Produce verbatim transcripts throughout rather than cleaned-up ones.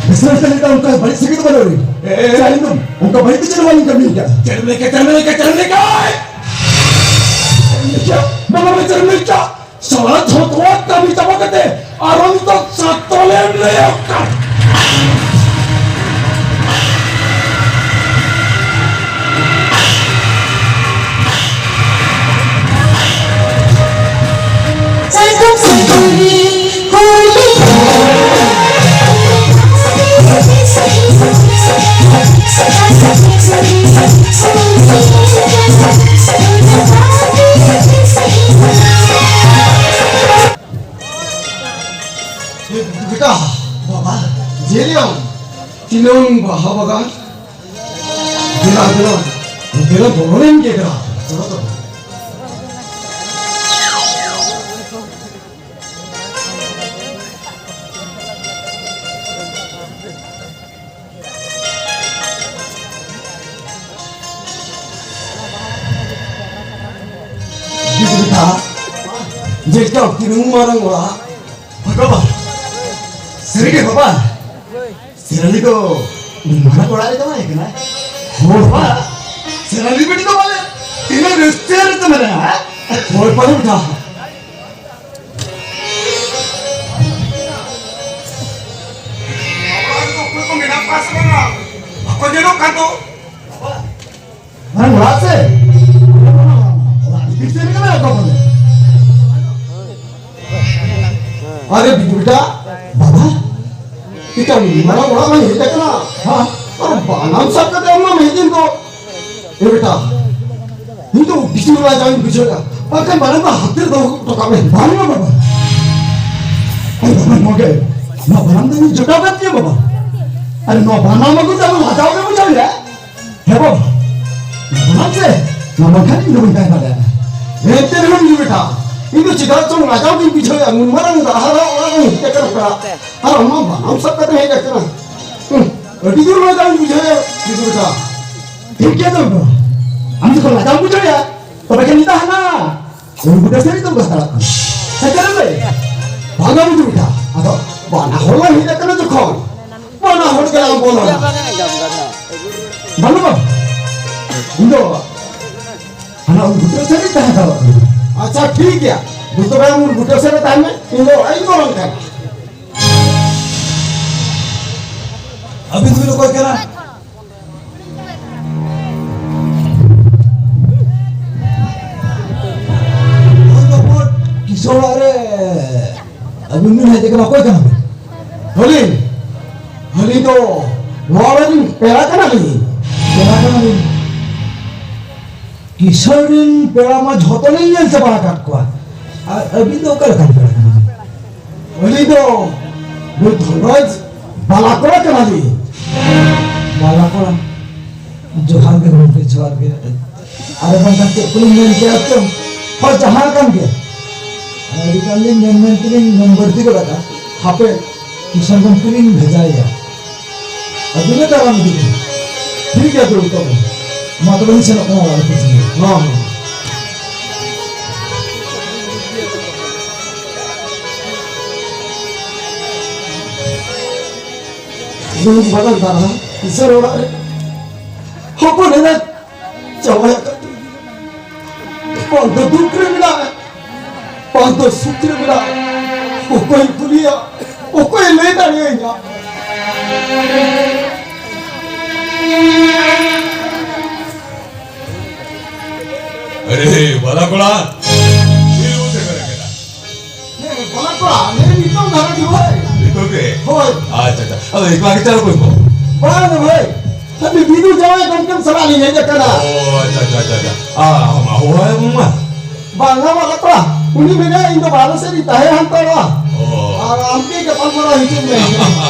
ᱯᱷᱮᱥᱮᱞ ᱛᱮ ᱱᱤᱛᱚᱜ ᱚᱱᱠᱟ ᱵᱟᱹᱲᱤᱡ ᱥᱟᱹᱜᱟᱹᱭ ᱫᱚ ᱵᱟᱹᱱᱩᱜ ᱟᱹᱱᱤᱡ᱾ ᱮ, ᱮ, ᱮ᱾ ᱪᱮᱫ ᱤᱧ ᱫᱚ ᱚᱱᱠᱟ ᱵᱟᱹᱲᱤᱡ ᱫᱚ ᱪᱮᱫ ᱦᱚᱸ ᱵᱟᱹᱧ ᱠᱟᱹᱢᱤ ᱟᱠᱟᱫᱼᱟ᱾ ᱪᱮᱫ ᱮᱢ ᱞᱟᱹᱭ ᱠᱮᱫ? ᱪᱮᱫ ᱮᱢ ᱞᱟᱹᱭ ᱠᱮᱫ? ᱪᱮᱫ ᱮᱢ ᱞᱟᱹᱭ ᱠᱮᱫ? ᱪᱮᱫ ᱮᱢ ᱞᱟᱹᱭ ᱠᱮᱫ? ᱵᱟᱝᱟ, ᱵᱟᱝᱟ, ᱪᱮᱫ ᱮᱢ ᱞᱟᱹᱭ ᱠᱮᱫ? ᱥᱟᱞᱟ ᱡᱷᱚᱛᱚᱣᱟᱜ ᱠᱟᱹᱢᱤ ᱪᱟᱵᱟ ᱠᱟᱛᱮ ᱟᱨᱚ ᱱᱤᱛᱚᱜ ᱥᱟᱛᱚᱞᱮᱢ ᱞᱟᱹᱭᱚᱜ ᱠᱟᱱ᱾ ᱵᱮᱴᱟ, ᱵᱟᱵᱟ, ᱡᱮ ᱞᱟᱹᱭᱟᱢ, ᱛᱤᱱᱟᱹᱝ ᱵᱟᱦᱟ ᱵᱟᱜᱟᱱ, ᱫᱮᱞᱟ, ᱫᱮᱞᱟ, ᱫᱮᱞᱟ, ᱵᱚᱞᱚ ᱞᱮᱱ ᱜᱮ, ᱫᱮᱞᱟ, ᱵᱚᱞᱚ ᱛᱟᱵᱚᱱ᱾ ᱵᱤᱫᱩ ᱵᱮᱴᱟ, ᱡᱮᱴᱟ ᱛᱤᱱᱟᱹᱝ ᱢᱟᱨᱟᱝ ᱚᱲᱟᱜ᱾ ᱦᱳᱭ ᱵᱟᱵᱟ, ᱥᱟᱹᱨᱤ ᱜᱮ ᱵᱟᱵᱟ, ᱥᱮᱨᱟᱞᱤ ᱫᱚ ᱢᱟᱨᱟᱝ ᱚᱲᱟᱜ ᱨᱮ ᱡᱟᱶᱟᱭ ᱠᱟᱱᱟᱭ᱾ ᱦᱳᱭ ᱵᱟᱵᱟ, ᱥᱮᱨᱟᱞᱤ ᱵᱤᱴᱤ ᱫᱚ ᱵᱟᱞᱮ ᱛᱤᱱᱟᱹᱝ ᱨᱟᱹᱥᱠᱟᱹ ᱨᱮ ᱛᱚ ᱢᱮᱱᱟᱭᱟ᱾ ᱦᱳᱭ ᱵᱟᱵᱟ ᱵᱮᱴᱟ᱾ ᱚᱲᱟᱜ ᱨᱮᱫᱚ ᱚᱠᱚᱭ ᱠᱚ ᱢᱮᱱᱟᱜ ᱠᱚᱣᱟ ᱥᱮ ᱵᱟᱝᱟ? ᱵᱟᱠᱚ ᱧᱮᱞᱚᱜ ᱠᱟᱱ ᱫᱚ᱾ ᱢᱟᱨᱟᱝ ᱚᱲᱟᱜ ᱥᱮ? ᱚᱲᱟᱜ ᱵᱷᱤᱛᱤᱨ ᱨᱮᱜᱮ ᱢᱮᱱᱟᱜ ᱠᱚᱣᱟ ᱵᱚᱞᱮ᱾ ᱟᱨᱮ ᱵᱤᱴᱩ ᱵᱮᱴᱟ, ᱵᱟᱵᱟ, ᱪᱤᱠᱟ ᱢᱟᱨᱟᱝ ᱚᱲᱟᱜ ᱢᱟ ᱦᱮᱡ ᱟᱠᱟᱱᱟ᱾ ᱦᱮᱸ? ᱟᱨ ᱵᱟᱱᱟᱢ ᱥᱟᱵ ᱠᱟᱛᱮ ᱟᱢ ᱢᱟ ᱦᱮᱡ ᱮᱱ ᱫᱚ᱾ ᱮ ᱵᱮᱴᱟ, ᱤᱧ ᱫᱚ ᱵᱤᱥᱱᱩ ᱨᱟᱡᱟᱧ ᱵᱩᱡᱷᱟᱹᱣᱮᱫᱼᱟ, ᱵᱟᱝᱠᱷᱟᱱ ᱵᱟᱱᱟᱢ ᱫᱚ ᱦᱟᱛᱮ ᱨᱮ ᱫᱚᱦᱚ ᱦᱚᱴᱚ ᱠᱟᱜ ᱢᱮ᱾ ᱵᱟᱝ ᱢᱟ ᱵᱟᱵᱟ᱾ ᱟᱨᱮ ᱵᱟᱵᱟ, ᱱᱚᱣᱟ ᱜᱮ, ᱱᱚᱣᱟ ᱵᱟᱱᱟᱢ ᱫᱚ ᱤᱧ ᱡᱚᱴᱟᱣ ᱠᱟᱱ ᱛᱤᱧᱟᱹ ᱵᱟᱵᱟ᱾ ᱟᱨᱮ ᱱᱚᱣᱟ ᱵᱟᱱᱟᱢ ᱟᱹᱜᱩ ᱛᱮ ᱟᱢ ᱞᱟᱡᱟᱣ ᱜᱮ ᱵᱩᱡᱷᱟᱹᱣ ᱮᱫᱼᱟ᱾ ᱦᱮᱸ ᱵᱟᱵᱟ, ᱱᱚᱣᱟ ᱵᱟᱱᱟᱢ ᱥᱮ, ᱱᱚᱣᱟ ᱵᱟᱝᱠᱷᱟᱱ ᱤᱧ ᱫᱚ ᱵᱟᱹᱧ ᱛᱟᱦᱮᱸ ᱫᱟᱲᱮᱭᱟᱜᱼᱟ᱾ ᱮᱱᱛᱮ ᱨᱮᱦᱚᱸ ᱤᱧ ᱫᱚ ᱵᱮᱴᱟ, ᱤᱧ ᱫᱚ ᱪᱮᱫᱟᱜ ᱪᱚᱝ ᱞᱟᱡᱟᱣ ᱜᱤᱧ ᱵᱩᱡᱷᱟᱹᱣᱮᱫᱼᱟ, ᱱᱩᱱ ᱢᱟᱨᱟᱝ ᱫᱟᱦᱟᱨᱟ ᱚᱲᱟᱜ ᱨᱤᱧ ᱦᱮᱡ ᱟᱠᱟᱱᱟ ᱯᱮᱲᱟ᱾ ᱟᱨ ᱟᱢ ᱢᱟ ᱵᱟᱱᱟᱢ ᱥᱟᱵ ᱠᱟᱛᱮᱢ ᱦᱮᱡ ᱟᱠᱟᱱᱟ᱾ ᱦᱩᱸ, ᱟᱹᱰᱤ ᱡᱳᱨ ᱞᱟᱡᱟᱣ ᱤᱧ ᱵᱩᱡᱷᱟᱹᱣᱮᱫᱼᱟ, ᱤᱧ ᱫᱚ ᱵᱮᱴᱟ᱾ ᱴᱷᱤᱠ ᱜᱮᱭᱟ ᱛᱚ, ᱟᱢ ᱡᱚᱠᱷᱚᱱ ᱞᱟᱡᱟᱣ ᱵᱩᱡᱷᱟᱹᱣᱮᱭᱟ, ᱛᱚᱵᱮ ᱠᱷᱟᱱ ᱱᱤᱛ ᱦᱟᱱᱟ ᱩᱱᱠᱩ ᱫᱚ ᱥᱟᱹᱨᱤ ᱫᱚ ᱵᱟᱥᱟᱲᱟᱜ ᱠᱟᱱᱟ᱾ ᱥᱮ ᱪᱮᱫ ᱮᱢ ᱞᱟᱹᱭ? ᱵᱟᱝᱟ ᱵᱩᱡᱷᱟᱹᱣ ᱠᱮᱫᱟ᱾ ᱟᱫᱚ ᱵᱟᱱᱟ ᱦᱚᱲ ᱞᱟᱝ ᱦᱮᱡ ᱟᱠᱟᱱᱟ ᱡᱚᱠᱷᱚᱱ, ᱵᱟᱹᱱᱩᱜᱼᱟ᱾ ᱤᱧ ᱫᱚ ᱦᱟᱱᱟ ᱩᱞ ᱵᱩᱴᱟᱹ ᱥᱮᱫ ᱨᱮᱧ ᱛᱟᱦᱮᱸ ᱦᱟᱛᱟᱲᱚᱜ ᱠᱟᱱᱟ᱾ ᱟᱪᱪᱷᱟ, ᱴᱷᱤᱠ ᱜᱮᱭᱟ, ᱫᱩ ᱛᱚᱵᱮ ᱟᱢ ᱩᱞ ᱵᱩᱴᱟᱹ ᱥᱮᱫ ᱨᱮ ᱛᱟᱦᱮᱱ ᱢᱮ, ᱤᱧ ᱫᱚ ᱚᱲᱟᱜ ᱤᱧ ᱵᱚᱞᱚᱱ ᱠᱟᱱᱟ᱾ ᱟᱹᱵᱤᱱ ᱫᱚᱵᱤᱱ ᱚᱠᱚᱭ ᱠᱟᱱᱟ? ᱱᱚᱣᱟ ᱫᱚ ᱵᱚᱴ ᱠᱤᱥᱟᱹᱬ ᱚᱲᱟᱜ ᱨᱮ ᱟᱹᱵᱤᱱ ᱵᱤᱱ ᱦᱮᱡ ᱟᱠᱟᱱᱟ, ᱚᱠᱚᱭ ᱠᱟᱱᱟ ᱵᱤᱱ? ᱟᱹᱞᱤᱧ, ᱟᱹᱞᱤᱧ ᱫᱚ ᱱᱚᱣᱟ ᱨᱮᱱ ᱯᱮᱲᱟ ᱠᱟᱱᱟᱞᱤᱧ᱾ ᱯᱮᱲᱟ ᱠᱟᱱᱟᱞᱤᱧ? ᱠᱤᱥᱟᱹᱬ ᱨᱮᱱ ᱯᱮᱲᱟ ᱢᱟ ᱡᱷᱚᱛᱚ ᱞᱤᱧ ᱧᱮᱞ ᱪᱟᱵᱟ ᱟᱠᱟᱫ ᱠᱚᱣᱟ᱾ ᱟᱨ ᱟᱹᱵᱤᱱ ᱫᱚ ᱚᱠᱟ ᱞᱮᱠᱟᱱ ᱯᱮᱲᱟ ᱠᱟᱱᱟ ᱵᱤᱱ? ᱟᱹᱞᱤᱧ ᱫᱚ ᱱᱩᱭ ᱫᱷᱚᱱᱨᱟᱡᱽ ᱵᱟᱞᱟ ᱠᱚᱲᱟ ᱠᱟᱱᱟᱞᱤᱧ᱾ ᱵᱟᱞᱟ ᱠᱚᱲᱟ? ᱡᱚᱦᱟᱨ ᱜᱮ ᱜᱚᱢᱠᱮ, ᱡᱚᱦᱟᱨ ᱜᱮ᱾ ᱟᱨ ᱵᱟᱝᱠᱷᱟᱱ ᱪᱮᱫ ᱠᱚᱞᱤᱧ ᱢᱮᱱ ᱠᱮᱭᱟ ᱪᱚᱝ? ᱦᱳᱭ, ᱡᱟᱦᱟᱸ ᱠᱟᱱ ᱜᱮ᱾ ᱟᱹᱰᱤ ᱜᱟᱱ ᱞᱤᱧ ᱢᱮᱱ ᱢᱮᱱ ᱛᱮᱞᱤᱧ ᱢᱮᱱ ᱵᱟᱹᱲᱛᱤ ᱜᱚᱫ ᱟᱠᱟᱫᱼᱟ᱾ ᱦᱟᱯᱮ, ᱠᱤᱥᱟᱹᱬ ᱜᱚᱢᱠᱮ ᱞᱤᱧ ᱵᱷᱮᱡᱟᱭᱮᱭᱟ᱾ ᱟᱹᱵᱤᱱ ᱞᱮ ᱫᱟᱨᱟᱢ ᱤᱫᱤ ᱵᱤᱱᱟ᱾ ᱴᱷᱤᱠ ᱜᱮᱭᱟ, ᱫᱩᱲᱩᱵ ᱛᱟᱵᱚᱱ᱾ ᱢᱟ ᱛᱚᱵᱮ ᱞᱤᱧ ᱥᱮᱱᱚᱜ ᱠᱟᱱᱟ ᱚᱲᱟᱜ ᱨᱮ᱾ ᱦᱚᱸ, ᱦᱚᱸ᱾ ᱫᱩᱲᱩᱵ ᱵᱟᱲᱟ ᱫᱟᱨᱟᱢ ᱠᱤᱥᱟᱹᱬ ᱚᱲᱟᱜ ᱨᱮ ᱦᱚᱯᱚᱱ ᱮᱨᱟ ᱡᱟᱶᱟᱭ ᱟᱠᱟᱫ ᱫᱚ᱾ ᱵᱟᱝ ᱫᱚ ᱫᱩᱠ ᱨᱮ ᱢᱮᱱᱟᱜᱼᱟ, ᱵᱟᱝ ᱫᱚ ᱥᱩᱠ ᱨᱮ ᱢᱮᱱᱟᱜᱼᱟ᱾ ᱚᱠᱚᱭ ᱠᱩᱞᱤᱭᱟ? ᱚᱠᱚᱭ ᱞᱟᱹᱭ ᱫᱟᱲᱮᱭᱟᱹᱧᱟ? ᱟᱨᱮ, ᱵᱟᱞᱟ ᱠᱚᱲᱟ, ᱪᱮᱫ ᱮᱢ ᱪᱤᱠᱟᱹ ᱠᱮᱫᱟ? ᱦᱮᱸ, ᱵᱟᱞᱟ ᱠᱚᱲᱟ, ᱱᱤᱛᱚᱜ ᱫᱷᱟᱨᱟ ᱜᱮ ᱵᱷᱟᱹᱭ᱾ ᱱᱤᱛᱚᱜ ᱜᱮ? ᱦᱳᱭ᱾ ᱟᱪᱪᱷᱟ, ᱟᱪᱪᱷᱟ᱾ ᱟᱫᱚ ᱮᱠᱞᱟ ᱜᱮ ᱪᱟᱞᱟᱜ ᱠᱚ? ᱵᱟᱝ ᱵᱷᱟᱹᱭ, ᱟᱹᱞᱤᱧ ᱵᱤᱫᱩ ᱡᱟᱶᱟᱭ ᱜᱚᱢᱠᱮ ᱥᱟᱞᱟᱜ ᱞᱤᱧ ᱦᱮᱡ ᱟᱠᱟᱱᱟ᱾ ᱚ, ᱟᱪᱪᱷᱟ, ᱟᱪᱪᱷᱟ, ᱟᱪᱪᱷᱟ, ᱟᱪᱪᱷᱟ᱾ ᱟ, ᱟᱢ ᱦᱚᱦᱚ ᱟᱭ ᱢᱟ᱾ ᱵᱟᱝᱟ ᱵᱟᱞᱟ ᱠᱚᱲᱟ, ᱩᱱᱤ ᱢᱮᱱᱟᱭ, "ᱤᱧ ᱫᱚ ᱵᱟᱦᱨᱮ ᱥᱮᱫ ᱨᱤᱧ ᱛᱟᱦᱮᱸ ᱦᱟᱛᱟᱲᱚᱜᱼᱟ᱾ ᱚ᱾ ᱟᱨ ᱟᱢ ᱜᱮ ᱜᱟᱯᱟᱞ ᱢᱟᱨᱟᱣ ᱦᱤᱡᱩᱜ ᱢᱮ᱾"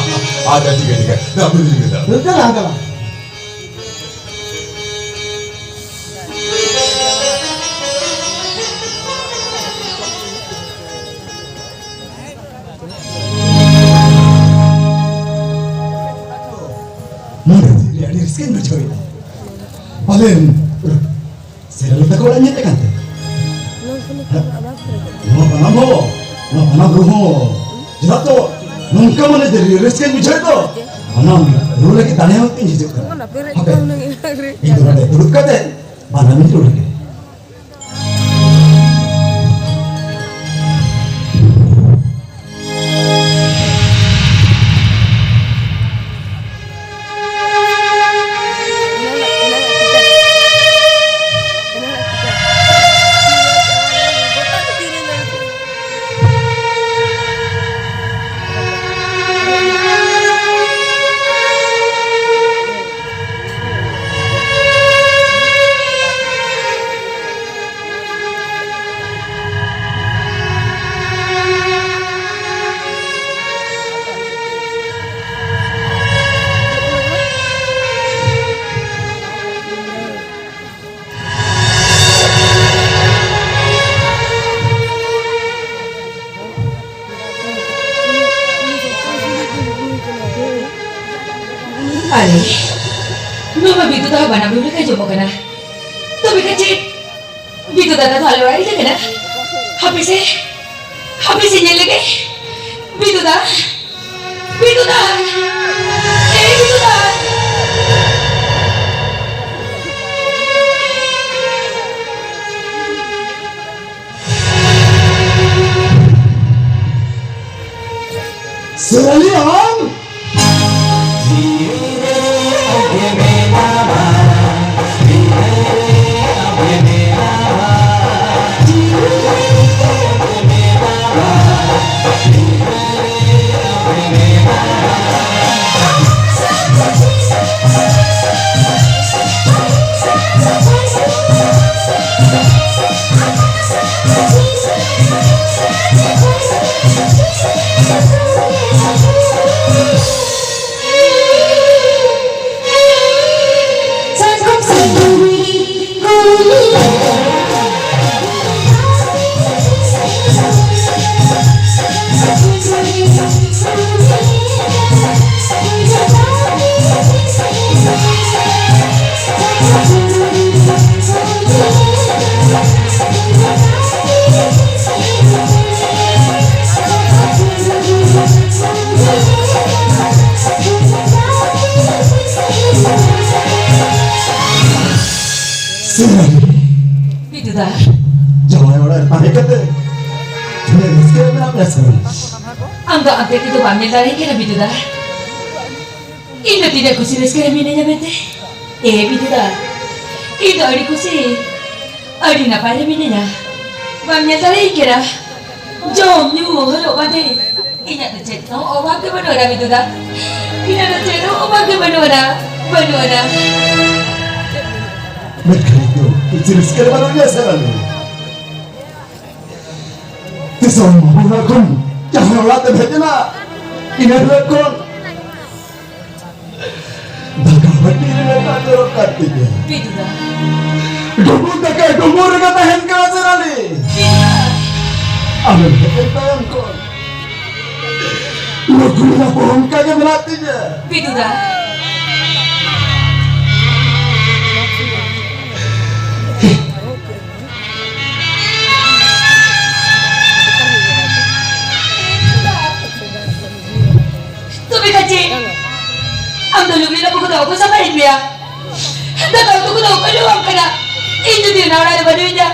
ᱟᱪᱪᱷᱟ, ᱴᱷᱤᱠ ᱜᱮᱭᱟ, ᱴᱷᱤᱠ ᱜᱮᱭᱟ᱾ ᱫᱮ, ᱟᱯᱮ ᱫᱚ ᱪᱤᱠᱟᱹ ᱫᱟ? ᱫᱮᱞᱟ, ᱫᱮᱞᱟ᱾ ᱱᱚᱰᱮ ᱟᱹᱰᱤ ᱨᱟᱹᱥᱠᱟᱹᱧ ᱵᱩᱡᱷᱟᱹᱣ ᱮᱫᱟ᱾ ᱯᱟᱞᱮᱱ ᱥᱮᱨᱮᱧ ᱛᱟᱠᱚ ᱚᱲᱟᱜ ᱧᱮᱞ ᱟᱠᱟᱱ ᱛᱮ? ᱱᱚᱣᱟ ᱵᱟᱱᱟᱢ ᱦᱚᱸ, ᱱᱚᱣᱟ ᱵᱟᱱᱟᱢ ᱨᱩ ᱦᱚᱸ, ᱪᱮᱫᱟᱜ ᱛᱚ ᱱᱚᱝᱠᱟ ᱢᱟᱱᱮ ᱨᱟᱹᱥᱠᱟᱹᱧ ᱵᱩᱡᱷᱟᱹᱣ ᱫᱚ᱾ ᱥᱟᱱᱟᱢ ᱨᱩ ᱞᱟᱹᱜᱤᱫ ᱫᱟᱲᱮᱭᱟᱜ ᱤᱧ ᱦᱤᱡᱩᱜ ᱠᱟᱱᱟ᱾ ᱦᱟᱯᱮ, ᱤᱧ ᱫᱚ ᱱᱚᱰᱮ ᱫᱩᱲᱩᱵ ᱠᱟᱛᱮ ᱵᱟᱱᱟᱢᱤᱧ ᱨᱩ ᱞᱮᱜᱮ᱾ ᱟᱨᱮ, ᱱᱚᱣᱟ ᱢᱟ ᱵᱤᱫᱩ ᱫᱟ ᱵᱟᱱᱟᱢ ᱨᱩ ᱞᱮᱠᱟ ᱟᱸᱡᱚᱢᱚᱜ ᱠᱟᱱᱟ᱾ ᱛᱚᱵᱮ ᱠᱷᱟᱱ ᱪᱮᱫ ᱵᱤᱫᱩ ᱫᱟᱫᱟ ᱫᱚ ᱟᱞᱮ ᱚᱲᱟᱜ ᱨᱮ ᱦᱮᱡ ᱟᱠᱟᱱᱟ? ᱦᱟᱯᱮ ᱥᱮ, ᱦᱟᱯᱮ ᱥᱮ ᱧᱮᱞ ᱞᱮᱜᱮ᱾ ᱵᱤᱫᱩ ᱫᱟ, ᱵᱤᱫᱩ ᱫᱟ, ᱮ ᱵᱤᱫᱩ ᱫᱟ᱾ ᱥᱮᱨᱟᱞᱤ ᱟᱢ? ᱥᱮ ᱵᱤᱫᱩ ᱫᱟ, ᱡᱟᱶᱟᱭ ᱚᱲᱟᱜ ᱨᱮ ᱛᱟᱦᱮᱸ ᱠᱟᱛᱮ ᱛᱤᱱᱟᱹᱜ ᱨᱟᱹᱥᱠᱟᱹ ᱨᱮ ᱢᱮᱱᱟᱜ ᱢᱮᱭᱟ ᱥᱮ? ᱟᱢ ᱫᱚ ᱟᱢ ᱛᱮᱫ ᱫᱚ ᱵᱟᱢ ᱧᱮᱞ ᱫᱟᱲᱮᱭᱟᱹᱧ ᱠᱟᱱᱟ ᱵᱤᱫᱩ ᱫᱟ᱾ ᱤᱧ ᱫᱚ ᱛᱤᱱᱟᱹᱜ ᱠᱩᱥᱤ ᱨᱟᱹᱥᱠᱟᱹ ᱨᱮ ᱢᱤᱱᱟᱹᱧᱟ ᱢᱮᱱᱛᱮ᱾ ᱮ ᱵᱤᱫᱩ ᱫᱟ, ᱤᱧ ᱫᱚ ᱟᱹᱰᱤ ᱠᱩᱥᱤ, ᱟᱹᱰᱤ ᱱᱟᱯᱟᱭ ᱨᱮ ᱢᱤᱱᱟᱹᱧᱟ᱾ ᱵᱟᱢ ᱧᱮᱞ ᱫᱟᱲᱮᱭᱟᱹᱧ ᱠᱟᱱᱟ᱾ ᱡᱚᱢ, ᱧᱩ, ᱦᱚᱨᱚᱜ, ᱵᱟᱸᱫᱮ, ᱤᱧᱟᱹᱜ ᱫᱚ ᱪᱮᱫ ᱦᱚᱸ ᱚᱵᱷᱟᱵᱽ ᱜᱮ ᱵᱟᱹᱱᱩᱜ ᱟᱱᱟ ᱵᱤᱫᱩ ᱫᱟ᱾ ᱤᱧᱟᱹᱜ ᱫᱚ ᱪᱮᱫ ᱦᱚᱸ ᱚᱵᱷᱟᱵᱽ ᱜᱮ ᱵᱟᱹᱱᱩᱜ ᱟᱱᱟ, ᱵᱟᱹᱱᱩᱜ ᱟᱱᱟ᱾ ᱢᱮᱱᱠᱷᱟᱱ ᱤᱧ ᱫᱚ ᱠᱩᱥᱤ ᱨᱟᱹᱥᱠᱟᱹ ᱨᱮ ᱵᱟᱹᱱᱩᱜ ᱤᱧᱟ ᱥᱮ ᱵᱟᱹᱱᱩᱜ? ᱛᱤᱥ ᱦᱚᱸ ᱵᱟᱹᱦᱩ ᱚᱲᱟᱜ ᱠᱷᱚᱱ ᱡᱟᱶᱟᱭ ᱚᱲᱟᱜ ᱛᱮ ᱦᱮᱡ ᱮᱱᱟ, ᱤᱱᱟᱹ ᱦᱤᱞᱳᱜ ᱠᱷᱚᱱ ᱫᱟᱠᱟ ᱵᱟᱹᱴᱤ ᱨᱮ ᱫᱟᱜ ᱡᱚᱨᱚᱜ ᱠᱟᱱ ᱛᱤᱧᱟ᱾ ᱵᱤᱫᱩ ᱫᱟ᱾ ᱰᱩᱸᱵᱩᱜ ᱫᱟᱠᱟ ᱰᱩᱸᱵᱩᱜ ᱨᱮᱜᱮ ᱛᱟᱦᱮᱱ ᱠᱟᱱᱟ ᱥᱮ ᱨᱟᱱᱤ? ᱵᱤᱫᱩ ᱫᱟ᱾ ᱟᱢᱮᱢ ᱦᱮᱡ ᱮᱱ ᱛᱟᱭᱚᱢ ᱠᱷᱚᱱ ᱞᱩᱜᱽᱲᱤ ᱞᱟᱯᱚ ᱚᱱᱠᱟ ᱜᱮ ᱢᱮᱱᱟᱜ ᱛᱤᱧᱟ᱾ ᱵᱤᱫᱩ ᱫᱟ᱾ ᱛᱚᱵᱮ ᱠᱷᱟᱪᱮ, ᱟᱢ ᱫᱚ ᱞᱩᱜᱽᱲᱤ ᱞᱟᱯᱚ ᱠᱚᱫᱚ ᱚᱠᱚᱭ ᱥᱟᱯᱷᱟᱭᱮᱫ ᱢᱮᱭᱟ? ᱫᱟᱠᱟ ᱩᱛᱩ ᱠᱚᱫᱚ ᱚᱠᱚᱭ ᱞᱩᱣᱟᱹ ᱟᱢ ᱠᱟᱱᱟ? ᱤᱧ ᱡᱩᱫᱤ ᱚᱱᱟ ᱚᱲᱟᱜ ᱨᱮ ᱵᱟᱹᱱᱩᱧᱟ,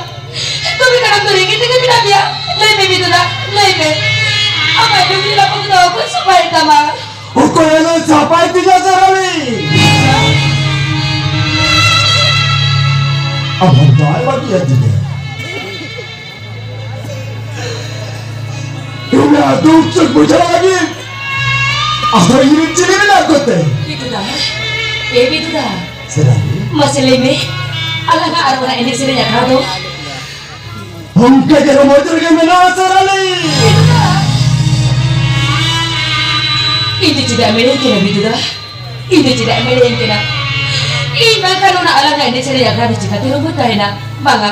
ᱛᱚᱵᱮ ᱠᱷᱟᱱ ᱟᱢ ᱫᱚ ᱨᱮᱸᱜᱮᱡ ᱛᱮᱜᱮ ᱢᱮᱱᱟᱜ ᱢᱮᱭᱟ᱾ ᱞᱟᱹᱭ ᱢᱮ ᱵᱤᱫᱩ ᱫᱟ, ᱞᱟᱹᱭ ᱢᱮ, ᱟᱢᱟᱜ ᱞᱩᱜᱽᱲᱤ ᱞᱟᱯᱚ ᱠᱚᱫᱚ ᱚᱠᱚᱭ ᱥᱟᱯᱷᱟᱭᱮᱫ ᱛᱟᱢᱟ? ᱚᱠᱚᱭ ᱟᱞᱚᱭ ᱥᱟᱯᱷᱟᱭ ᱛᱤᱧᱟ ᱥᱮ ᱨᱟᱱᱤ? ᱟᱢ ᱦᱚᱸ ᱵᱟᱭ ᱵᱟᱹᱜᱤᱭᱟ ᱛᱤᱧᱟ᱾ ᱤᱧᱟᱹᱜ ᱫᱩᱠ ᱥᱩᱠ ᱵᱩᱡᱷᱟᱹᱣ ᱞᱟᱹᱜᱤᱫ ᱟᱫᱚ ᱤᱧ ᱨᱮᱱ ᱪᱤᱞᱤ ᱢᱮᱱᱟᱜ ᱠᱚᱛᱮ? ᱵᱤᱫᱩ ᱫᱟ, ᱮ ᱵᱤᱫᱩ ᱫᱟ, ᱥᱮ ᱨᱟᱱᱤ? ᱢᱟᱥᱮ ᱞᱟᱹᱭ ᱢᱮ, ᱟᱞᱟᱝᱟᱜ ᱟᱨ ᱚᱱᱟ ᱮᱱᱮᱡ ᱥᱮᱨᱮᱧ ᱟᱠᱷᱲᱟ ᱫᱚ? ᱚᱱᱠᱟ ᱜᱮ ᱨᱚᱢᱚᱡᱽ ᱨᱮᱜᱮ ᱢᱮᱱᱟᱜᱼᱟ ᱥᱮ ᱨᱟᱱᱤ? ᱤᱧ ᱫᱚ ᱪᱮᱫᱟᱜ ᱮᱢ ᱮᱲᱮᱧ ᱠᱟᱱᱟ ᱵᱤᱫᱩ ᱫᱟ? ᱤᱧ ᱫᱚ ᱪᱮᱫᱟᱜ ᱮᱢ ᱮᱲᱮᱧ ᱠᱟᱱᱟ? ᱤᱧ ᱵᱟᱝᱠᱷᱟᱱ ᱚᱱᱟ ᱟᱞᱟᱝᱟᱜ ᱮᱱᱮᱡ ᱥᱮᱨᱮᱧ ᱟᱠᱷᱲᱟ ᱫᱚ ᱪᱤᱠᱟᱹᱛᱮ ᱨᱚᱢᱚᱡᱽ ᱛᱟᱦᱮᱱᱟ? ᱵᱟᱝᱟ,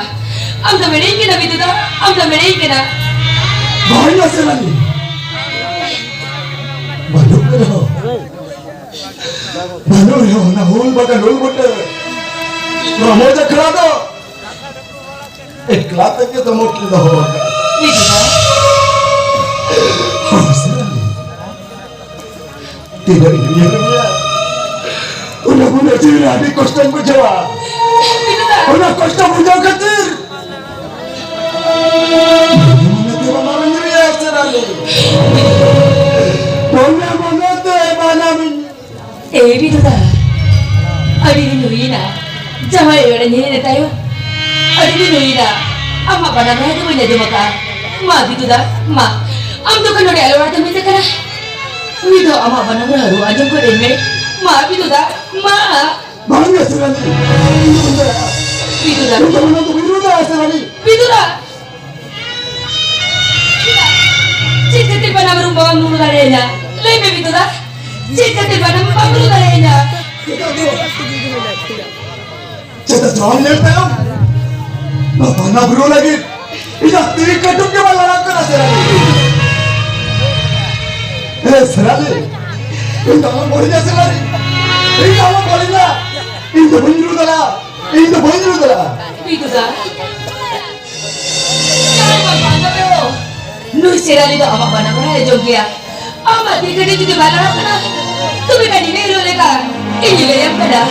ᱟᱢ ᱫᱚᱢ ᱮᱲᱮᱧ ᱠᱟᱱᱟ ᱵᱤᱫᱩ ᱫᱟ, ᱟᱢ ᱫᱚᱢ ᱮᱲᱮᱧ ᱠᱟᱱᱟ᱾ ᱵᱟᱝ ᱢᱟᱥᱮ ᱨᱟᱱᱤ, ᱵᱟᱹᱱᱩᱜ ᱢᱮ ᱨᱮᱦᱚᱸ ᱵᱟᱹᱱᱩᱜ ᱨᱮᱦᱚᱸ ᱚᱱᱟ ᱦᱩᱞ ᱵᱟᱜᱟᱱ ᱩᱞ ᱵᱩᱴᱟᱹ ᱨᱚᱢᱚᱡᱽ ᱟᱠᱷᱲᱟ ᱫᱚ ᱮᱠᱞᱟ ᱛᱮᱜᱮ ᱫᱚᱢᱚ ᱠᱤᱱ ᱫᱚᱦᱚ ᱟᱠᱟᱫ᱾ ᱵᱤᱫᱩ ᱫᱟ᱾ ᱦᱳᱭ ᱥᱮ᱾ ᱛᱤᱱᱟᱹᱜ ᱤᱧ ᱩᱭᱦᱟᱹᱨ ᱢᱮᱭᱟ, ᱩᱱᱟᱹᱜ ᱩᱱᱟᱹᱜ ᱡᱤᱣᱤ ᱨᱮ ᱟᱹᱰᱤ ᱠᱚᱥᱴᱚᱧ ᱵᱩᱡᱷᱟᱹᱣᱟ᱾ ᱵᱤᱫᱩ ᱫᱟ᱾ ᱚᱱᱟ ᱠᱚᱥᱴᱚ ᱵᱩᱡᱷᱟᱹᱣ ᱠᱷᱟᱹᱛᱤᱨ ᱢᱚᱱᱮ ᱛᱮ ᱵᱟᱱᱟᱢ ᱧᱩᱭᱟ ᱥᱮ ᱨᱟᱱᱤ? ᱢᱚᱱᱮ ᱢᱚᱱᱮ ᱛᱮ ᱵᱟᱱᱟᱢ ᱧᱩᱭᱟ᱾ ᱮ ᱵᱤᱫᱩ ᱫᱟ, ᱟᱹᱰᱤ ᱫᱤᱱ ᱦᱩᱭᱮᱱᱟ ᱡᱟᱶᱟᱭ ᱚᱲᱟᱜ ᱧᱮᱞ ᱮᱱ ᱛᱟᱭᱚᱢ᱾ ᱟᱹᱰᱤ ᱫᱤᱱ ᱦᱩᱭᱮᱱᱟ ᱟᱢᱟᱜ ᱵᱟᱱᱟᱢ ᱨᱟᱦᱟ ᱫᱚ ᱵᱟᱹᱧ ᱟᱸᱡᱚᱢ ᱟᱠᱟᱫᱼᱟ᱾ ᱢᱟ ᱵᱤᱫᱩ ᱫᱟ, ᱢᱟ, ᱟᱢ ᱫᱚ ᱠᱷᱟᱱ ᱱᱚᱰᱮ ᱟᱞᱚ ᱚᱲᱟᱜ ᱛᱮᱢ ᱦᱮᱡ ᱟᱠᱟᱱᱟ᱾ ᱱᱤᱛᱚᱜ ᱟᱢᱟᱜ ᱵᱟᱱᱟᱢ ᱨᱟᱦᱟ ᱨᱩ ᱟᱸᱡᱚᱢ ᱜᱚᱫ ᱟᱹᱧ ᱢᱮ᱾ ᱢᱟ ᱵᱤᱫᱩ ᱫᱟ, ᱢᱟ᱾ ᱵᱟᱝ ᱜᱮ ᱥᱮᱨᱟᱞᱤ, ᱤᱧ ᱫᱚ ᱵᱟᱹᱧ ᱫᱟᱲᱮᱭᱟᱜᱼᱟ᱾ ᱵᱤᱫᱩ ᱫᱟ᱾ ᱤᱧ ᱫᱚ ᱵᱟᱱᱟᱢ ᱫᱚ ᱵᱟᱹᱧ ᱨᱩ ᱫᱟᱲᱮᱭᱟᱜᱼᱟ ᱥᱮᱨᱟᱞᱤ᱾ ᱵᱤᱫᱩ ᱫᱟ᱾ ᱪᱮᱫ ᱠᱷᱟᱹᱛᱤᱨ ᱵᱟᱱᱟᱢ ᱨᱩ ᱵᱟᱢ ᱨᱩ ᱫᱟᱲᱮᱭᱟᱹᱧᱟ? ᱞᱟᱹᱭ ᱢᱮ ᱵᱤᱫᱩ ᱫᱟ᱾ ᱪᱮᱫ ᱠᱷᱟᱹᱛᱤᱨ ᱵᱟᱱᱟᱢ ᱵᱟᱢ ᱨᱩ ᱫᱟᱲᱮᱭᱟᱹᱧᱟ? ᱪᱮᱫᱟᱜ ᱫᱚ? ᱪᱮᱫᱟᱜ ᱫᱚ ᱟᱢ ᱧᱮᱞ ᱛᱟᱭᱚᱢ? ᱱᱚᱣᱟ ᱵᱟᱱᱟᱢ ᱨᱩ ᱞᱟᱹᱜᱤᱫ ᱤᱧᱟᱹᱜ ᱛᱤ ᱠᱟᱹᱴᱩᱵ ᱜᱮ ᱵᱟᱝ ᱞᱟᱲᱟᱜ ᱠᱟᱱᱟ ᱥᱮᱨᱟᱞᱤ᱾ ᱮ ᱥᱮᱨᱟᱞᱤ, ᱤᱧ ᱫᱚ ᱟᱞᱚᱢ ᱵᱚᱲᱦᱮᱧᱟ ᱥᱮᱨᱟᱞᱤ᱾ ᱤᱧ ᱫᱚ ᱟᱞᱚᱢ ᱵᱚᱲᱦᱮᱧᱟ᱾ ᱤᱧ ᱫᱚ ᱵᱟᱹᱧ ᱨᱩ ᱫᱟᱲᱮᱭᱟᱜᱼᱟ᱾ ᱤᱧ ᱫᱚ ᱵᱟᱹᱧ ᱨᱩ ᱫᱟᱲᱮᱭᱟᱜᱼᱟ᱾ ᱵᱤᱫᱩ ᱫᱟ᱾ ᱱᱩᱭ ᱥᱮᱨᱟᱞᱤ ᱫᱚ ᱟᱢᱟᱜ ᱵᱟᱱᱟᱢ ᱨᱟᱦᱟᱭ ᱟᱸᱡᱚᱢ ᱜᱮᱭᱟ᱾ ᱟᱢᱟᱜ ᱛᱤ ᱠᱟᱹᱴᱩᱵ ᱡᱩᱫᱤ ᱵᱟᱭ ᱞᱟᱲᱟᱜ ᱠᱟᱱᱟ, ᱛᱚᱵᱮ ᱠᱷᱟᱱ ᱤᱱᱟᱹ ᱦᱤᱞᱳᱜ ᱞᱮᱠᱟ ᱤᱧ ᱞᱟᱹᱭᱟᱢ ᱠᱟᱱᱟ᱾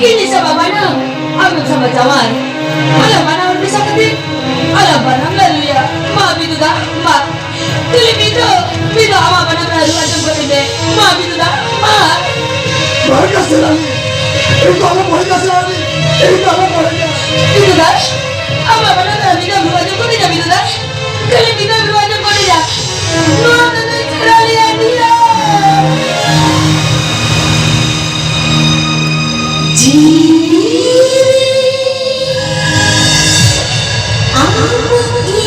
ᱤᱧ ᱥᱟᱵᱟ ᱵᱟᱱᱟᱢ, ᱟᱢᱮᱢ ᱥᱟᱵᱟ ᱡᱟᱶᱟᱭ᱾ ᱟᱞᱟᱝ ᱵᱟᱱᱟᱢ ᱢᱮᱥᱟ ᱠᱟᱛᱮ ᱟᱞᱟᱝ ᱵᱟᱱᱟᱢ ᱞᱟᱝ ᱨᱩᱭᱟ᱾ ᱢᱟ ᱵᱤᱫᱩ ᱫᱟ, ᱢᱟ᱾ ᱠᱷᱟᱹᱞᱤ ᱢᱤᱫ ᱫᱷᱟᱣ, ᱢᱤᱫ ᱫᱷᱟᱣ ᱟᱢᱟᱜ ᱵᱟᱱᱟᱢ ᱨᱟᱦᱟ ᱨᱩ ᱟᱸᱡᱚᱢ ᱜᱚᱫ ᱟᱹᱧ ᱢᱮ᱾ ᱢᱟ ᱵᱤᱫᱩ ᱫᱟ, ᱢᱟ᱾ ᱵᱟᱝ ᱜᱮ ᱥᱮᱨᱟᱞᱤ, ᱤᱧ ᱫᱚ ᱟᱞᱚᱢ ᱵᱚᱲᱦᱮᱧᱟ ᱥᱮᱨᱟᱞᱤ, ᱤᱧ ᱫᱚ ᱟᱞᱚᱢ ᱵᱚᱲᱦᱮᱧᱟ᱾ ᱵᱤᱫᱩ ᱫᱟ, ᱟᱢᱟᱜ ᱵᱟᱱᱟᱢ ᱨᱟᱦᱟ ᱢᱤᱫ ᱫᱷᱟᱣ ᱨᱩ ᱟᱸᱡᱚᱢ ᱜᱚᱫ ᱟᱹᱧ ᱢᱮ ᱵᱤᱫᱩ ᱫᱟ᱾ ᱠᱷᱟᱹᱞᱤ ᱢᱤᱫ ᱫᱷᱟᱣ ᱨᱩ ᱟᱸᱡᱚᱢ ᱜᱚᱫ ᱟᱹᱧ ᱢᱮ᱾ ᱱᱚᱣᱟ ᱫᱚ ᱱᱩᱭ ᱥᱮᱨᱟᱞᱤ ᱟᱭᱰᱤᱭᱟ᱾ ᱡᱤᱣᱤ ᱨᱮ ᱟᱢ ᱜᱮ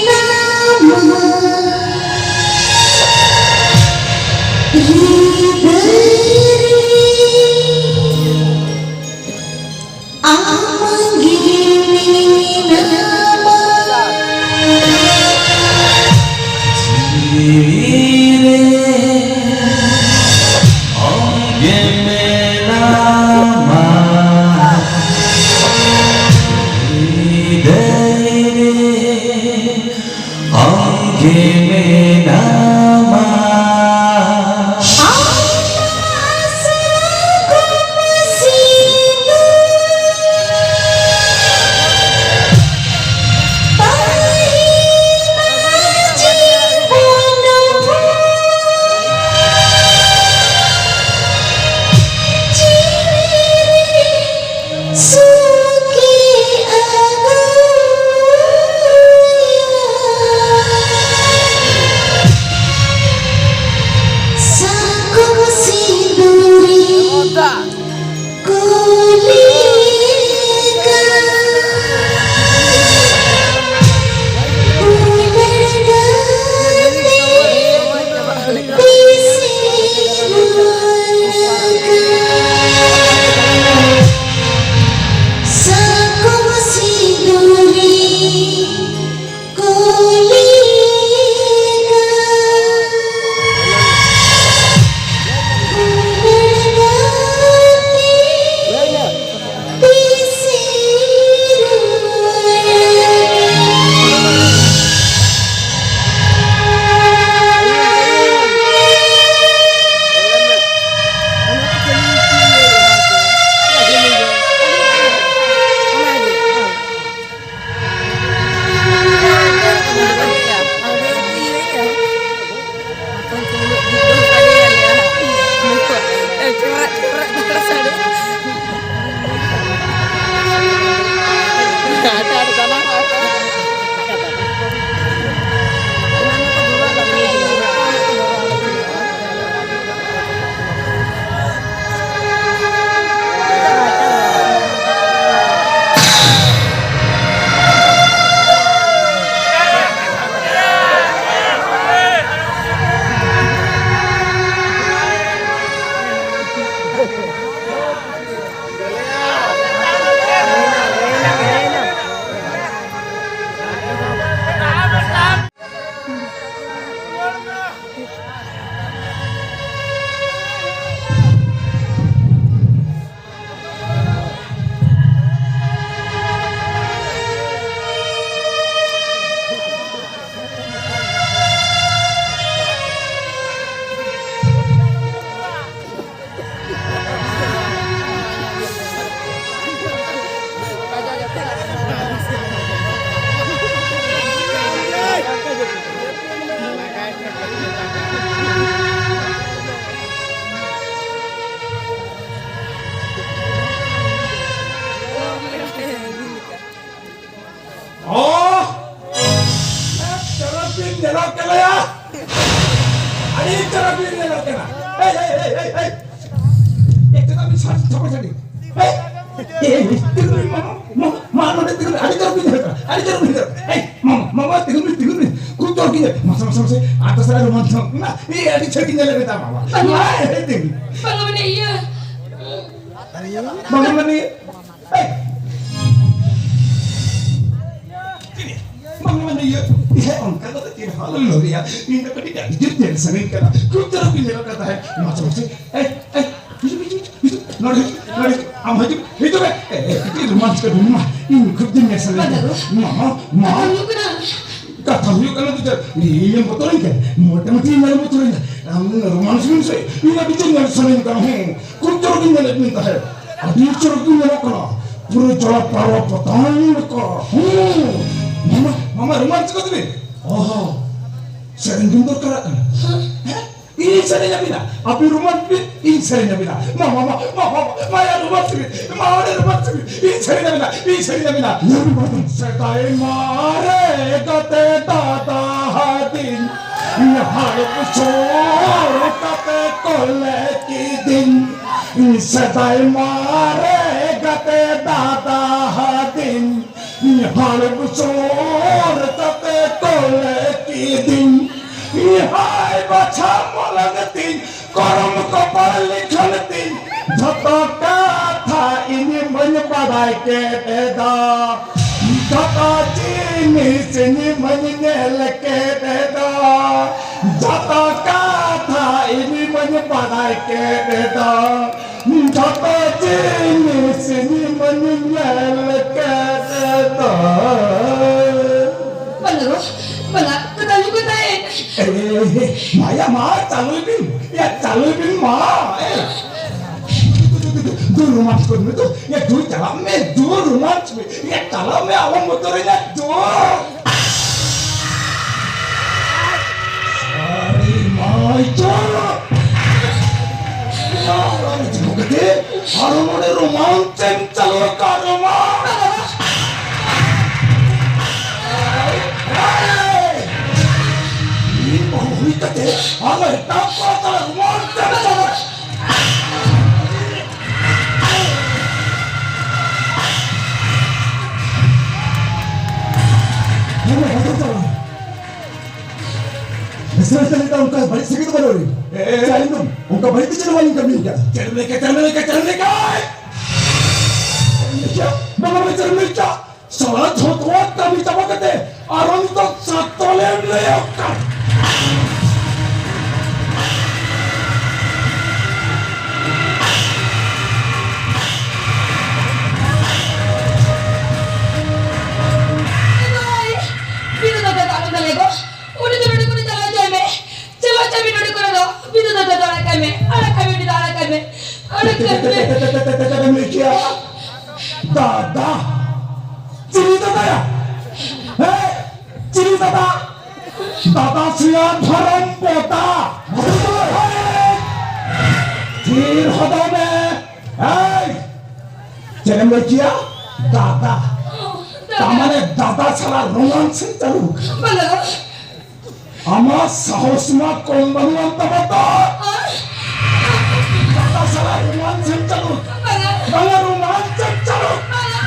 ᱢᱮᱱᱟᱢᱟ, ᱦᱨᱤᱫᱟᱹᱭ ᱨᱮ ᱟᱢ ᱜᱮ ᱢᱮᱱᱟᱢᱟ᱾ ᱡᱤᱣᱤ ᱨᱮ ᱮᱭ, ᱮᱭ, ᱮᱭ, ᱮᱭ᱾ ᱮᱭ, ᱪᱮᱫᱟᱜ ᱵᱤᱱ ᱥᱟᱰᱮ, ᱥᱟᱰᱮ, ᱥᱟᱰᱮ? ᱮᱭ, ᱮᱭ, ᱮᱭ, ᱛᱤᱸᱜᱩᱱ ᱵᱤᱱ, ᱢᱟᱢᱟ, ᱢᱟᱢᱟ, ᱢᱟ, ᱱᱚᱰᱮ ᱛᱤᱸᱜᱩᱱ ᱵᱤᱱ, ᱟᱹᱰᱤ ᱪᱚᱨᱚᱠ ᱵᱤᱱ ᱧᱮᱞᱚᱜ ᱠᱟᱱᱟ, ᱟᱹᱰᱤ ᱪᱚᱨᱚᱠ ᱵᱤᱱ ᱧᱮᱞᱚᱜ ᱠᱟᱱᱟ᱾ ᱮᱭ, ᱢᱟᱢᱟ, ᱢᱟᱢᱟ, ᱛᱤᱸᱜᱩᱱ ᱵᱤᱱ, ᱛᱤᱸᱜᱩᱱ ᱵᱤᱱ, ᱠᱷᱩᱵ ᱪᱚᱨᱚᱠ ᱵᱤᱱ ᱧᱮᱞᱚᱜ, ᱢᱟᱥᱮ, ᱢᱟᱥᱮ, ᱢᱟᱥᱮ, ᱟᱨ ᱫᱚᱥᱨᱟ ᱨᱮ ᱵᱟᱝ ᱛᱟᱦᱮᱸ ᱠᱟᱱᱟ᱾ ᱮᱭ, ᱟᱹᱰᱤ ᱪᱚᱨᱚᱠ ᱵᱤᱱ ᱧᱮᱞᱚᱜ ᱠᱟᱱᱟ, ᱢᱟᱢᱟ᱾ ᱵᱟᱝ᱾ ᱢᱟ, ᱮᱭ, ᱛᱤᱸᱜᱩᱱ᱾ ᱵᱟᱝ, ᱢᱟᱱᱮ, ᱤᱭᱟᱹ᱾ ᱢᱟᱢᱟ, ᱢᱟᱱᱮ, ᱮᱭ᱾ ᱵᱟᱝ, ᱢᱟᱱᱮ, ᱤᱭᱟᱹ, ᱤᱭᱟᱹ, ᱚᱱᱠᱟ ᱠᱟᱛᱮ ᱪᱮᱫ ᱦᱚᱸ ᱟᱞᱚᱢ ᱞᱟᱹᱭᱟ᱾ ᱤᱧ ᱫᱚ ᱠᱟᱹᱴᱤᱡ ᱟᱹᱰᱤ ᱡᱳᱨ ᱧᱮᱞ ᱥᱟᱱᱟᱧ ᱠᱟᱱᱟ᱾ ᱠᱷᱩᱵ ᱪᱚᱨᱚᱠ ᱜᱮ ᱧᱮᱞᱚᱜ ᱠᱟᱱ ᱛᱟᱦᱮᱸᱫ᱾ ᱢᱟᱥᱮ, ᱢᱟᱥᱮ, ᱮᱭ, ᱮᱭ, ᱦᱤᱡᱩᱜ, ᱦᱤᱡᱩᱜ, ᱦᱤᱡᱩᱜ, ᱱᱚᱰᱮ ᱦᱤᱡᱩᱜ, ᱱᱚᱰᱮ ᱦᱤᱡᱩᱜ, ᱟᱢ ᱦᱤᱡᱩᱜ, ᱦᱤᱡᱩᱜ ᱢᱮ᱾ ᱮᱭ, ᱮᱭ, ᱠᱟᱹᱴᱤᱡ romance ᱠᱟᱹᱴᱤᱡ ᱢᱟ, ᱤᱧ ᱠᱷᱩᱵ ᱡᱳᱨ ᱧᱮᱞ ᱥᱟᱱᱟᱧ ᱠᱟᱱᱟ᱾ ᱵᱟᱹᱵᱩ, ᱢᱟ, ᱢᱟ, ᱢᱟ᱾ ᱠᱟᱛᱷᱟ ᱦᱩᱭᱩᱜ ᱠᱟᱱᱟ᱾ ᱠᱟᱛᱷᱟ ᱦᱩᱭᱩᱜ ᱠᱟᱱᱟ, ᱫᱩ ᱪᱟᱨ, ᱤᱧᱮᱢ ᱵᱚᱛᱚᱨᱟᱹᱧ ᱠᱟᱱᱟ, ᱢᱚᱴᱟᱢᱩᱴᱤ ᱧᱮᱞ ᱵᱚᱛᱚᱨᱟᱹᱧ ᱠᱟᱱᱟ᱾ ᱟᱢ romance ᱢᱮ ᱥᱮ, ᱤᱧ ᱟᱹᱰᱤ ᱡᱳᱨ ᱧᱮᱞ ᱥᱟᱱᱟᱧ ᱠᱟᱱᱟ᱾ ᱦᱮᱸ, ᱠᱷᱩᱵ ᱪᱚᱨᱚᱠ ᱤᱧ ᱧᱮᱞᱮᱫ ᱢᱮ ᱛᱟᱦᱮᱸᱫ, ᱟᱹᱰᱤ ᱪᱚᱨᱚᱠ ᱜᱮ ᱧᱮᱞᱚᱜ ᱠᱟᱱᱟ᱾ ᱯᱩᱨᱟᱹ ᱡᱚᱲᱟ ᱯᱟᱨᱣᱟ ᱯᱚᱛᱟᱢ ᱞᱮᱠᱟ᱾ ᱦᱩᱸ᱾ ᱢᱟᱢᱟ, ᱢᱟᱢᱟ, romance ᱠᱟᱛᱮ ᱢᱮ᱾ ᱚᱦᱚ, ᱥᱮᱨᱮᱧ ᱵᱤᱱ ᱫᱚᱨᱠᱟᱨᱟᱜ ᱠᱟᱱᱟ᱾ ᱦᱮᱸ? ᱤᱧ ᱥᱮᱨᱮᱧ ᱟᱹᱵᱤᱱᱟ᱾ ᱟᱹᱵᱤᱱ romance ᱵᱤᱱ, ᱤᱧ ᱥᱮᱨᱮᱧ ᱟᱹᱵᱤᱱᱟ᱾ ᱢᱟ, ᱢᱟ, ᱢᱟ, ᱢᱟ, ᱢᱟ, ᱢᱟ, ᱭᱟ, romance ᱵᱤᱱ᱾ ᱢᱟ, ᱚᱸᱰᱮ romance ᱵᱤᱱ᱾ ᱤᱧ ᱥᱮᱨᱮᱧ ᱟᱹᱵᱤᱱᱟ, ᱤᱧ ᱥᱮᱨᱮᱧ ᱟᱹᱵᱤᱱᱟ᱾ ᱥᱮᱫᱟᱭ ᱢᱟᱨᱮ ᱜᱟᱛᱮ ᱫᱟᱫᱟ ᱦᱟᱹᱫᱤᱧ, ᱦᱟᱲ ᱵᱩᱥᱩᱨ ᱠᱟᱛᱮ ᱠᱚᱞᱮ ᱠᱤᱫᱤᱧ᱾ ᱥᱮᱫᱟᱭ ᱢᱟᱨᱮ ᱜᱟᱛᱮ ᱫᱟᱫᱟ ᱦᱟᱹᱫᱤᱧ, ᱦᱟᱲ ᱵᱩᱥᱩᱨ ᱠᱟᱛᱮ ᱠᱚᱞᱮ ᱠᱤᱫᱤᱧ᱾ ᱦᱟᱭ ᱵᱟᱪᱷᱟ ᱢᱚᱞᱚᱝ ᱛᱤᱧ, ᱠᱚᱨᱚᱢ ᱠᱚᱯᱟᱲ ᱞᱤᱠᱷᱚᱱ ᱛᱤᱧ, ᱡᱷᱚᱛᱚ ᱠᱟᱛᱷᱟ ᱤᱧ ᱢᱟᱹᱧ ᱵᱟᱲᱟᱭ ᱠᱮᱫ ᱫᱚ᱾ ᱡᱷᱚᱛᱚ ᱡᱤᱱᱤᱥ ᱤᱧ ᱢᱟᱹᱧ ᱧᱮᱞ ᱠᱮᱫ ᱫᱚ᱾ ᱡᱷᱚᱛᱚ ᱠᱟᱛᱷᱟ ᱤᱧ ᱢᱟᱹᱧ ᱵᱟᱲᱟᱭ ᱠᱮᱫ ᱫᱚ᱾ ᱡᱷᱚᱛᱚ ᱡᱤᱱᱤᱥ ᱤᱧ ᱢᱟᱹᱧ ᱧᱮᱞ ᱠᱮᱫ ᱫᱚ᱾ ᱵᱟᱝᱟ ᱜᱚ, ᱵᱟᱝᱟ, ᱠᱟᱛᱷᱟ ᱦᱩᱭᱩᱜ ᱠᱟᱱ ᱛᱟᱦᱮᱸᱫ᱾ ᱮ, ᱢᱟᱭᱟ ᱢᱟ, ᱪᱟᱹᱞᱩᱭ ᱵᱤᱱ, ᱭᱟ, ᱪᱟᱹᱞᱩᱭ ᱵᱤᱱ ᱢᱟ᱾ ᱮ, ᱫᱩ romance ᱠᱚ ᱢᱮ ᱫᱩ, ᱭᱟ, ᱫᱩ ᱪᱟᱞᱟᱜ ᱢᱮ, ᱫᱩ romance ᱢᱮ, ᱭᱟ, ᱪᱟᱞᱟᱜ ᱢᱮ, ᱟᱞᱚᱢ ᱵᱚᱛᱚᱨᱤᱧᱟ, ᱫᱩ᱾ ᱟᱹᱰᱤ ᱢᱚᱡᱽ ᱪᱚ᱾ ᱟᱨ ᱱᱚᱰᱮ romance ᱮᱢ ᱪᱟᱹᱞᱩ ᱟᱠᱟᱫ ᱨᱮᱢᱟ᱾ ᱤᱧ ᱵᱟᱹᱦᱩ ᱦᱩᱭ ᱠᱟᱛᱮ ᱟᱨ ᱮᱴᱟᱜ ᱠᱚᱲᱟ ᱥᱟᱞᱟᱜ romance ᱮᱢ ᱪᱟᱹᱞᱩ ᱥᱮ ᱪᱮᱫ ᱞᱮᱠᱟ ᱚᱱᱠᱟ ᱵᱟᱹᱲᱤᱡ ᱥᱟᱹᱜᱟᱹᱭ ᱫᱚ ᱵᱟᱹᱱᱩᱜ ᱟᱹᱱᱤᱡ? ᱮ, ᱮ, ᱮ᱾ ᱪᱮᱫ ᱤᱧ ᱫᱚ ᱚᱱᱠᱟ ᱵᱟᱹᱲᱤᱡ ᱫᱚ ᱪᱮᱫ ᱦᱚᱸ ᱵᱟᱹᱧ ᱠᱟᱹᱢᱤ ᱟᱠᱟᱫᱼᱟ᱾ ᱪᱮᱫ ᱮᱢ ᱞᱟᱹᱭ ᱠᱮᱫ? ᱪᱮᱫ ᱮᱢ ᱞᱟᱹᱭ ᱠᱮᱫ? ᱪᱮᱫ ᱮᱢ ᱞᱟᱹᱭ ᱠᱮᱫ? ᱪᱮᱫ ᱮᱢ ᱞᱟᱹᱭ ᱠᱮᱫ? ᱪᱮᱫ ᱮᱢ ᱞᱟᱹᱭ ᱠᱮᱫ? ᱵᱟᱝᱟ, ᱵᱟᱝᱟ, ᱪᱮᱫ ᱮᱢ ᱞᱟᱹᱭ ᱠᱮᱫ? ᱥᱟᱞᱟ ᱡᱷᱚᱛᱚᱣᱟᱜ ᱠᱟᱹᱢᱤ ᱪᱟᱵᱟ ᱠᱟᱛᱮ ᱟᱨᱚ ᱱᱤᱛᱚᱜ ᱥᱟᱛᱚᱞᱮᱢ ᱞᱟᱹᱭᱚᱜ ᱠᱟᱱ᱾ ᱮ ᱵᱷᱟᱭ, ᱵᱤᱫᱩ ᱫᱟᱫᱟ ᱫᱚ ᱟᱞᱚᱢ ᱫᱟᱞᱮ ᱜᱚ᱾ ᱩᱱᱤ ᱫᱚ ᱱᱚᱰᱮ ᱠᱷᱚᱱ ᱪᱟᱞᱟᱣ ᱦᱚᱪᱚᱭ ᱢᱮ᱾ ᱪᱟᱞᱟᱣ ᱦᱚᱪᱚᱭ ᱢᱮ ᱱᱚᱰᱮ ᱠᱷᱚᱱ ᱫᱚ᱾ ᱵᱤᱫᱩ ᱫᱟᱫᱟ ᱫᱚ ᱟᱲᱟᱜ ᱠᱟᱭ ᱢᱮ᱾ ᱟᱲᱟᱜ ᱠᱟᱭ ᱢᱮ, ᱩᱱᱤ ᱫᱚ ᱟᱲᱟᱜ ᱠᱟᱭ ᱢᱮ᱾ ᱟᱲᱟᱜ ᱠᱟᱭ ᱢᱮ᱾ ᱪᱮᱫ ᱮᱢ ᱞᱟᱹᱭ ᱠᱮᱜᱼᱟ? ᱫᱟᱫᱟ? ᱪᱤᱞᱤ ᱫᱟᱫᱟᱭᱟ? ᱦᱮᱸ? ᱪᱤᱞᱤ ᱫᱟᱫᱟ? ᱫᱟᱫᱟ ᱥᱮᱭᱟ ᱫᱷᱚᱨᱚᱢ ᱯᱚᱛᱟ᱾ ᱛᱷᱤᱨ ᱦᱚᱫᱚᱜ ᱢᱮ᱾ ᱮᱭ! ᱪᱮᱫ ᱮᱢ ᱞᱟᱹᱭ ᱠᱮᱭᱟ? ᱫᱟᱫᱟ᱾ ᱚ, ᱫᱟᱫᱟ᱾ ᱛᱟᱨ ᱢᱟᱱᱮ ᱫᱟᱫᱟ ᱥᱟᱞᱟᱜ romance ᱮᱢ ᱪᱟᱹᱞᱩ ᱟᱠᱟᱫᱟ? ᱵᱟᱝᱟ᱾ ᱟᱢᱟᱜ ᱥᱟᱦᱚᱥ ᱢᱟ ᱠᱚᱢ ᱵᱟᱹᱱᱩᱜ ᱟᱱ ᱛᱟᱢᱟ ᱛᱚ᱾ ᱫᱟᱫᱟ ᱥᱟᱞᱟᱜ romance ᱮᱢ ᱪᱟᱹᱞᱩ ᱟᱠᱟᱫᱟ? ᱵᱟᱝᱟ᱾ ᱵᱟᱝᱟ, romance ᱮᱢ ᱪᱟᱹᱞᱩ ᱟᱠᱟᱫᱟ? ᱵᱟᱝᱟ᱾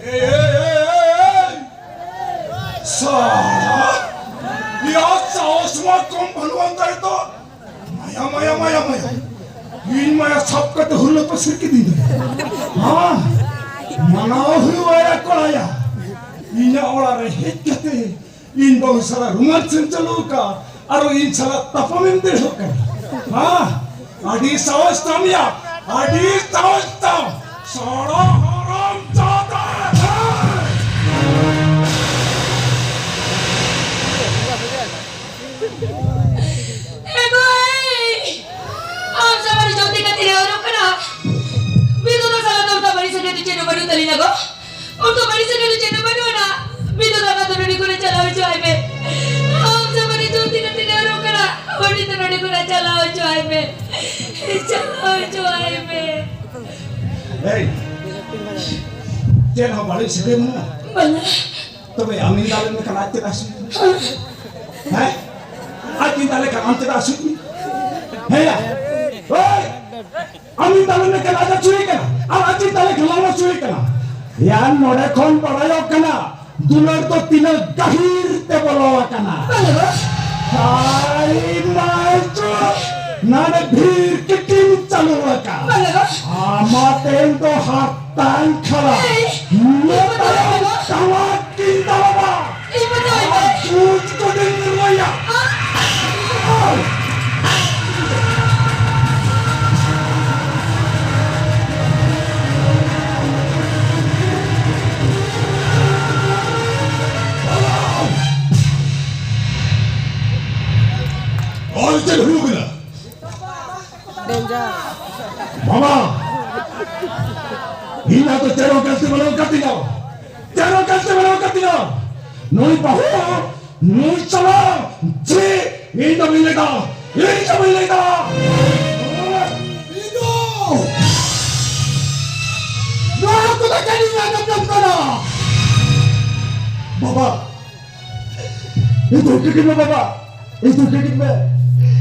ᱮᱭ, ᱮᱭ, ᱮᱭ, ᱮᱭ, ᱮᱭ! ᱥᱟᱞᱟ! ᱭᱟ, ᱥᱟᱦᱚᱥ ᱢᱟ ᱠᱚᱢ ᱵᱟᱹᱱᱩᱜ ᱟᱱ ᱛᱟᱭ ᱛᱚ᱾ ᱢᱟᱭᱟ, ᱢᱟᱭᱟ, ᱢᱟᱭᱟ, ᱢᱟᱭᱟ᱾ ᱤᱧ ᱢᱟᱭᱟ ᱥᱟᱵ ᱠᱟᱛᱮ ᱦᱩᱞᱟᱹ ᱯᱟᱹᱥᱤᱨ ᱠᱤᱫᱤᱧ ᱫᱚ᱾ ᱦᱮᱸ? ᱢᱟᱱᱟᱣ ᱦᱩᱭᱩᱜᱼᱟ ᱭᱟ ᱠᱚᱲᱟᱭᱟ᱾ ᱤᱧᱟᱹᱜ ᱚᱲᱟᱜ ᱨᱮ ᱦᱮᱡ ᱠᱟᱛᱮ ᱤᱧ ᱵᱟᱹᱦᱩ ᱥᱟᱞᱟᱜ romance ᱮᱢ ᱪᱟᱹᱞᱩ ᱟᱠᱟᱫᱼᱟ, ᱟᱨ ᱤᱧ ᱥᱟᱞᱟᱜ ᱛᱟᱯᱟᱢ ᱮᱢ ᱫᱟᱲᱮᱭᱟᱜ ᱠᱟᱱᱟ᱾ ᱦᱮᱸ? ᱟᱹᱰᱤ ᱥᱟᱦᱚᱥ ᱛᱟᱢ ᱭᱟ, ᱟᱹᱰᱤ ᱥᱟᱦᱚᱥ ᱛᱟᱢ᱾ ᱥᱟᱲᱟ ᱦᱟᱨᱟᱢ ᱡᱟᱫᱟ! ᱮ ᱜᱚᱭ! ᱟᱢ ᱥᱟᱶ ᱵᱟᱹᱲᱤᱡ ᱡᱚᱢ ᱛᱮ ᱠᱟᱛᱮ ᱞᱮ ᱦᱚᱨᱚᱜ ᱠᱟᱱᱟ᱾ ᱵᱤᱫᱩ ᱫᱚ ᱥᱟᱞᱟ ᱫᱚ ᱚᱱᱠᱟ ᱵᱟᱹᱲᱤᱡ ᱥᱟᱹᱜᱟᱹᱭ ᱫᱚ ᱪᱮᱫ ᱦᱚᱸ ᱵᱟᱹᱱᱩᱜ ᱛᱟᱹᱞᱤᱧᱟ ᱜᱚ᱾ ᱚᱱᱠᱟ ᱵᱟᱹᱲᱤᱡ ᱥᱟᱹᱜᱟᱹᱭ ᱫᱚ ᱪᱮᱫ ᱦᱚᱸ ᱵᱟᱹᱱᱩᱜ ᱟᱱᱟ᱾ ᱵᱤᱫᱩ ᱫᱟᱫᱟ ᱫᱚ ᱱᱚᱰᱮ ᱠᱷᱚᱱᱮ ᱪᱟᱞᱟᱣ ᱦᱚᱪᱚᱣᱟᱭ ᱢᱮ᱾ ᱟᱢ ᱥᱟᱶ ᱵᱟᱹᱲᱤᱡ ᱡᱚᱢ ᱛᱮ ᱠᱟᱛᱮ ᱞᱮ ᱡᱟᱹᱨᱩᱲ ᱠᱟᱱᱟ, ᱩᱱᱤ ᱫᱚ ᱱᱚᱰᱮ ᱠᱷᱚᱱᱟᱜ ᱪᱟᱞᱟᱣ ᱦᱚᱪᱚᱣᱟᱭ ᱢᱮ, ᱪᱟᱞᱟᱣ ᱦᱚᱪᱚᱣᱟᱭ ᱢᱮ᱾ ᱮᱭ, ᱪᱮᱫ ᱦᱚᱸ ᱵᱟᱹᱲᱤᱡ ᱥᱟᱹᱜᱟᱹᱭ ᱢᱮᱱᱟᱜᱼᱟ? ᱵᱟᱝᱟ᱾ ᱛᱚᱵᱮ ᱟᱢᱤᱧ ᱫᱟᱞᱮ ᱞᱮᱠᱷᱟᱱ ᱟᱡ ᱪᱮᱫᱟᱜ ᱟᱹᱥᱩᱞ? ᱦᱮᱸ? ᱟᱡ ᱤᱧ ᱫᱟᱞᱮ ᱠᱷᱟᱱ ᱟᱢ ᱪᱮᱫᱟᱜ ᱟᱹᱥᱩᱞ? ᱦᱮᱸᱭᱟ? ᱳᱭ! ᱟᱢᱤᱧ ᱫᱟᱞᱮ ᱞᱮᱠᱷᱟᱱ ᱟᱡ ᱟᱹᱥᱩᱞ ᱠᱟᱱᱟ, ᱟᱨ ᱟᱡ ᱤᱧ ᱫᱟᱞᱮ ᱠᱷᱟᱱ ᱟᱢ ᱟᱹᱥᱩᱞ ᱠᱟᱱᱟ᱾ ᱭᱟ, ᱱᱚᱰᱮ ᱠᱷᱚᱱ ᱵᱟᱲᱟᱭᱚᱜ ᱠᱟᱱᱟ, ᱫᱩᱞᱟᱹᱲ ᱫᱚ ᱛᱤᱱᱟᱹᱜ ᱜᱟᱹᱦᱤᱨ ᱛᱮ ᱵᱚᱞᱚ ᱟᱠᱟᱱᱟ᱾ ᱵᱟᱝᱟ ᱜᱚ᱾ ᱟᱭ ᱢᱟᱭ ᱪᱚ, ᱱᱟᱰᱮ ᱵᱷᱤᱲ ᱠᱤᱴᱤᱢ ᱪᱟᱹᱞᱩ ᱟᱠᱟᱱ᱾ ᱵᱟᱝᱟ ᱜᱚ᱾ ᱟᱢᱟᱜ ᱛᱮᱦᱮᱧ ᱫᱚ ᱦᱟᱨᱛᱟᱧ ᱠᱷᱟᱲᱟ᱾ ᱮᱭ, ᱤᱧ ᱫᱚ ᱵᱟᱝᱟ ᱜᱚ᱾ ᱛᱟᱢᱟᱠ ᱠᱤᱱ ᱫᱟᱞᱟᱵᱟ᱾ ᱤᱧ ᱵᱟᱪᱟᱣᱤᱧ ᱢᱮ᱾ ᱵᱩᱡᱽ ᱠᱚᱫᱚᱧ ᱨᱚᱭᱟ᱾ ᱚᱞ ᱪᱮᱫ ᱦᱩᱭᱩᱜ ᱠᱟᱱᱟ? ᱰᱮᱧᱡᱟᱨ᱾ ᱵᱟᱵᱟ, ᱤᱧᱟᱜ ᱫᱚ ᱪᱮᱫ ᱦᱚᱸ ᱜᱟᱹᱞᱛᱤ ᱵᱟᱹᱱᱩᱜ ᱟᱠᱟᱫ ᱛᱤᱧᱟ᱾ ᱪᱮᱫ ᱦᱚᱸ ᱜᱟᱹᱞᱛᱤ ᱵᱟᱹᱱᱩᱜ ᱟᱠᱟᱫ ᱛᱤᱧᱟ᱾ ᱱᱩᱭ ᱵᱟᱹᱦᱩ, ᱱᱩᱭ ᱪᱟᱞᱟᱣ, ᱪᱮᱫ? ᱤᱧ ᱫᱚ ᱵᱟᱹᱧ ᱞᱟᱹᱭ ᱫᱟ, ᱤᱧ ᱫᱚ ᱵᱟᱹᱧ ᱞᱟᱹᱭ ᱫᱟ᱾ ᱤᱧ ᱫᱚ ᱱᱚᱣᱟ ᱠᱚᱫᱚ ᱪᱮᱫ ᱤᱧ ᱟᱸᱡᱚᱢ ᱡᱚᱝ ᱠᱟᱱᱟ? ᱵᱟᱵᱟ, ᱤᱧ ᱫᱚ ᱠᱟᱹᱴᱤᱡ ᱢᱮ ᱵᱟᱵᱟ, ᱤᱧ ᱫᱚ ᱠᱟᱹᱴᱤᱡ ᱢᱮ᱾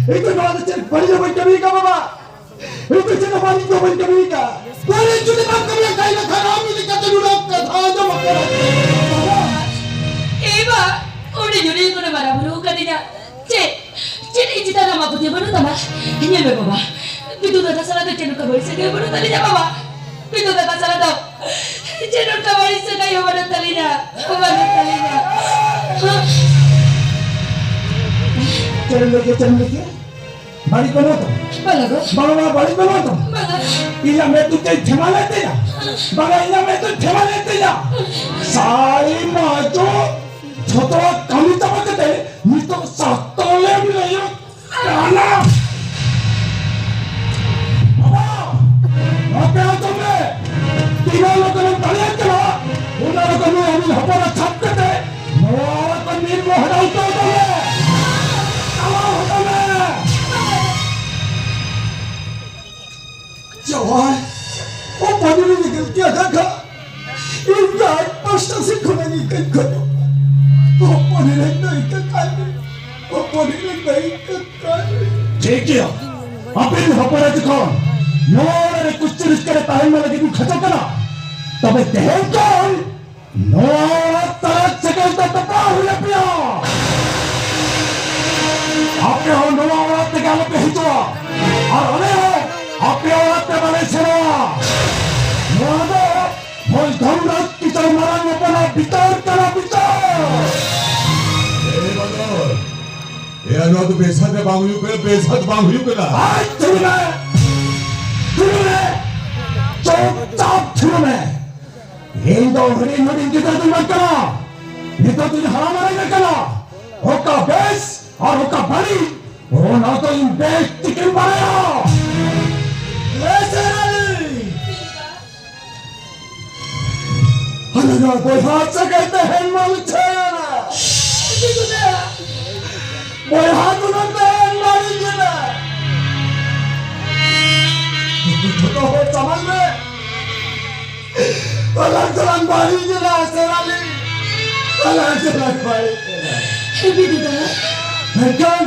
ᱤᱧ ᱫᱚ ᱱᱚᱣᱟ ᱫᱚ ᱪᱮᱫ ᱵᱟᱹᱲᱤᱡ ᱦᱚᱸ ᱵᱟᱹᱧ ᱠᱟᱹᱢᱤ ᱟᱠᱟᱫ ᱵᱟᱵᱟ᱾ ᱤᱧ ᱫᱚ ᱪᱮᱫ ᱦᱚᱸ ᱵᱟᱹᱲᱤᱡ ᱫᱚ ᱵᱟᱹᱧ ᱠᱟᱹᱢᱤ ᱟᱠᱟᱫ᱾ ᱵᱟᱹᱲᱤᱡ ᱡᱩᱫᱤ ᱵᱟᱢ ᱠᱟᱹᱢᱤ ᱟᱠᱟᱫ, ᱤᱱᱟᱹ ᱠᱷᱟᱱ ᱟᱢ ᱤᱫᱤ ᱠᱟᱛᱮ ᱱᱩᱱᱟᱹᱜ ᱠᱟᱛᱷᱟ ᱟᱸᱡᱚᱢ ᱟᱠᱟᱱᱟ᱾ ᱮ ᱵᱟ, ᱩᱱᱤ ᱡᱩᱫᱤ ᱠᱚᱱᱮ ᱢᱟᱨᱟ ᱵᱩᱨᱩ ᱟᱠᱟᱫᱤᱧᱟ, ᱪᱮᱫ, ᱪᱮᱫ ᱤᱧ ᱪᱮᱛᱟᱱ ᱨᱮ ᱟᱢᱟᱜ ᱯᱟᱹᱛᱭᱟᱹᱣ ᱵᱟᱹᱱᱩᱜ ᱛᱟᱢᱟ? ᱧᱮᱞ ᱢᱮ ᱵᱟᱵᱟ, ᱵᱤᱫᱩ ᱫᱟᱫᱟ ᱥᱟᱞᱟᱜ ᱫᱚ ᱪᱮᱫ ᱱᱚᱝᱠᱟ ᱵᱟᱹᱲᱤᱡ ᱥᱟᱹᱜᱟᱹᱭ ᱵᱟᱹᱱᱩᱜ ᱛᱟᱹᱞᱤᱧᱟ ᱵᱟᱵᱟ᱾ ᱵᱤᱫᱩ ᱫᱟᱫᱟ ᱥᱟᱞᱟᱜ ᱫᱚ ᱪᱮᱫ ᱱᱚᱝᱠᱟ ᱵᱟᱹᱲᱤᱡ ᱥᱟᱹᱜᱟᱹᱭ ᱦᱚᱸ ᱵᱟᱹᱱᱩᱜ ᱛᱟᱹᱞᱤᱧᱟ, ᱵᱟᱹᱱᱩᱜ ᱛᱟᱹᱞᱤᱧᱟ᱾ ᱪᱮᱫ ᱮᱢ ᱞᱟᱹᱭ ᱠᱮᱫ, ᱪᱮᱫ ᱮᱢ ᱞᱟᱹᱭ ᱠᱮᱫ? ᱵᱟᱹᱲᱤᱡ ᱵᱟᱹᱱᱩᱜ ᱛᱟᱢᱟ? ᱵᱟᱝᱟ ᱜᱚ᱾ ᱵᱟᱝᱟ, ᱵᱟᱝᱟ, ᱵᱟᱹᱲᱤᱡ ᱵᱟᱹᱱᱩᱜ ᱛᱟᱢᱟ᱾ ᱵᱟᱝᱟ᱾ ᱤᱧᱟᱜ ᱢᱮᱫ ᱫᱚ ᱪᱮᱫ ᱴᱷᱮᱢᱟ ᱞᱮᱱ ᱛᱤᱧᱟ? ᱵᱟᱝᱟ, ᱤᱧᱟᱜ ᱢᱮᱫ ᱫᱚ ᱴᱷᱮᱢᱟ ᱞᱮᱱ ᱛᱤᱧᱟ᱾ ᱥᱟᱭ ᱢᱟᱡᱚ ᱡᱷᱚᱛᱚᱣᱟᱜ ᱠᱟᱹᱢᱤ ᱪᱟᱵᱟ ᱠᱟᱛᱮ ᱱᱤᱛᱚᱜ ᱥᱟᱛᱚᱞᱮᱢ ᱞᱟᱹᱭᱚᱜ ᱠᱟᱱᱟ᱾ ᱵᱟᱵᱟ, ᱟᱯᱮ ᱟᱛᱳ ᱨᱮ ᱛᱤᱱᱟᱹᱜ ᱞᱚᱜᱚᱱ ᱮᱢ ᱫᱟᱲᱮᱭᱟᱜ ᱠᱟᱱᱟ, ᱩᱱᱟᱹᱜ ᱞᱚᱜᱚᱱ ᱱᱩᱭ ᱟᱹᱢᱤᱱ ᱦᱚᱯᱚᱱ ᱮ ᱥᱟᱵ ᱠᱟᱛᱮ ᱱᱚᱣᱟ ᱠᱚ ᱱᱤᱨᱢᱚᱦᱰᱟ ᱩᱛᱟᱹᱨ ᱠᱟᱜ ᱢᱮ᱾ ᱟᱢ ᱯᱟᱥᱴᱟ ᱥᱮᱫ ᱠᱷᱚᱱᱟᱜ ᱤᱧ ᱠᱟᱹᱡ ᱠᱷᱚᱡᱚᱜ ᱠᱟᱱᱟ᱾ ᱦᱚᱯᱚᱱ ᱮᱨᱟᱧ ᱫᱚ ᱤᱧ ᱠᱟᱹᱡ ᱠᱟᱭ ᱢᱮ᱾ ᱦᱚᱯᱚᱱ ᱮᱨᱟᱧ ᱫᱚ ᱤᱧ ᱠᱟᱹᱡ ᱠᱟᱭ ᱢᱮ᱾ ᱴᱷᱤᱠ ᱜᱮᱭᱟ, ᱟᱯᱮ ᱨᱮᱱ ᱦᱚᱯᱚᱱ ᱮᱨᱟ ᱡᱚᱠᱷᱚᱱ ᱱᱚᱣᱟ ᱚᱲᱟᱜ ᱨᱮ ᱠᱩᱥᱤ ᱨᱟᱹᱥᱠᱟᱹ ᱨᱮ ᱛᱟᱦᱮᱱ ᱢᱟ ᱞᱟᱹᱜᱤᱫ ᱤᱧ ᱠᱷᱚᱡᱚᱜ ᱠᱟᱱᱟ, ᱛᱚᱵᱮ ᱛᱮᱦᱮᱧ ᱠᱷᱚᱱ ᱱᱚᱣᱟ ᱚᱲᱟᱜ ᱛᱟᱞᱟ ᱥᱮᱸᱜᱮᱞ ᱫᱚ ᱛᱚᱯᱟᱣ ᱦᱩᱭ ᱟᱯᱮᱭᱟ᱾ ᱟᱯᱮ ᱦᱚᱸ ᱱᱚᱣᱟ ᱚᱲᱟᱜ ᱛᱮᱜᱮ ᱟᱞᱚᱯᱮ ᱦᱤᱡᱩᱜᱼᱟ, ᱟᱨ ᱟᱞᱮ ᱦᱚᱸ ᱟᱯᱮ ᱚᱲᱟᱜ ᱛᱮ ᱵᱟᱞᱮ ᱥᱮᱱᱚᱜᱼᱟ᱾ ᱱᱚᱣᱟ ᱫᱚ ᱵᱷᱚᱭ ᱫᱷᱚᱱᱨᱟᱡᱽ ᱠᱤᱥᱳᱨ ᱢᱟᱨᱟᱝ ᱦᱚᱯᱚᱱᱟᱜ ᱵᱤᱪᱟᱹᱨ ᱠᱟᱱᱟ, ᱵᱤᱪᱟᱹᱨ᱾ ᱮ ᱵᱟᱫᱚᱞ, ᱮᱭᱟ, ᱱᱚᱣᱟ ᱫᱚ ᱵᱮᱥᱟᱜ ᱫᱚ ᱵᱟᱝ ᱦᱩᱭᱩᱜ ᱠᱟᱱᱟ, ᱵᱮᱥᱟᱜ ᱫᱚ ᱵᱟᱝ ᱦᱩᱭᱩᱜ ᱠᱟᱱᱟ᱾ ᱟᱡ ᱛᱷᱤᱨ ᱢᱮ, ᱛᱷᱤᱨ ᱢᱮ, ᱪᱩᱯᱪᱟᱯ ᱛᱷᱤᱨ ᱢᱮ᱾ ᱤᱧ ᱫᱚ ᱦᱩᱰᱤᱧ ᱦᱩᱰᱤᱧ ᱜᱤᱫᱽᱨᱟᱹ ᱫᱚᱧ ᱵᱟᱝ ᱠᱟᱱᱟ, ᱱᱤᱛᱚᱜ ᱫᱚᱧ ᱦᱟᱲᱟᱢ ᱢᱟᱨᱟᱝ ᱟᱠᱟᱱᱟ᱾ ᱚᱠᱟ ᱵᱮᱥ ᱟᱨ ᱚᱠᱟ ᱵᱟᱹᱲᱤᱡ, ᱚᱱᱟ ᱫᱚ ᱤᱧ ᱵᱮᱥ ᱴᱷᱤᱠᱤᱧ ᱵᱟᱲᱟᱭᱟ᱾ ᱞᱮ ᱥᱮᱨᱟᱞᱤ! ᱟᱞᱟᱝᱟᱜ ᱵᱚᱭᱦᱟ ᱥᱟᱹᱜᱟᱹᱭ ᱛᱮᱦᱮᱧ ᱢᱟ ᱩᱪᱷᱟᱹᱭᱮᱱᱟ᱾ ᱵᱚᱭᱦᱟ ᱫᱩᱞᱟᱹᱲ ᱛᱮᱦᱮᱧ ᱢᱟ ᱤᱧ ᱮᱱᱟ᱾ ᱡᱚᱛᱚ ᱦᱚᱲ ᱥᱟᱢᱟᱝ ᱨᱮ ᱟᱞᱟᱝ ᱫᱚᱞᱟᱝ ᱵᱟᱹᱲᱤᱡ ᱮᱱᱟ, ᱥᱮᱨᱟᱞᱤ᱾ ᱟᱞᱟᱝ ᱫᱚᱞᱟᱝ ᱵᱟᱹᱲᱤᱡ ᱮᱱᱟ᱾ ᱦᱮᱸ, ᱵᱤᱫᱩ ᱫᱟ᱾ ᱢᱮᱱᱠᱷᱟᱱ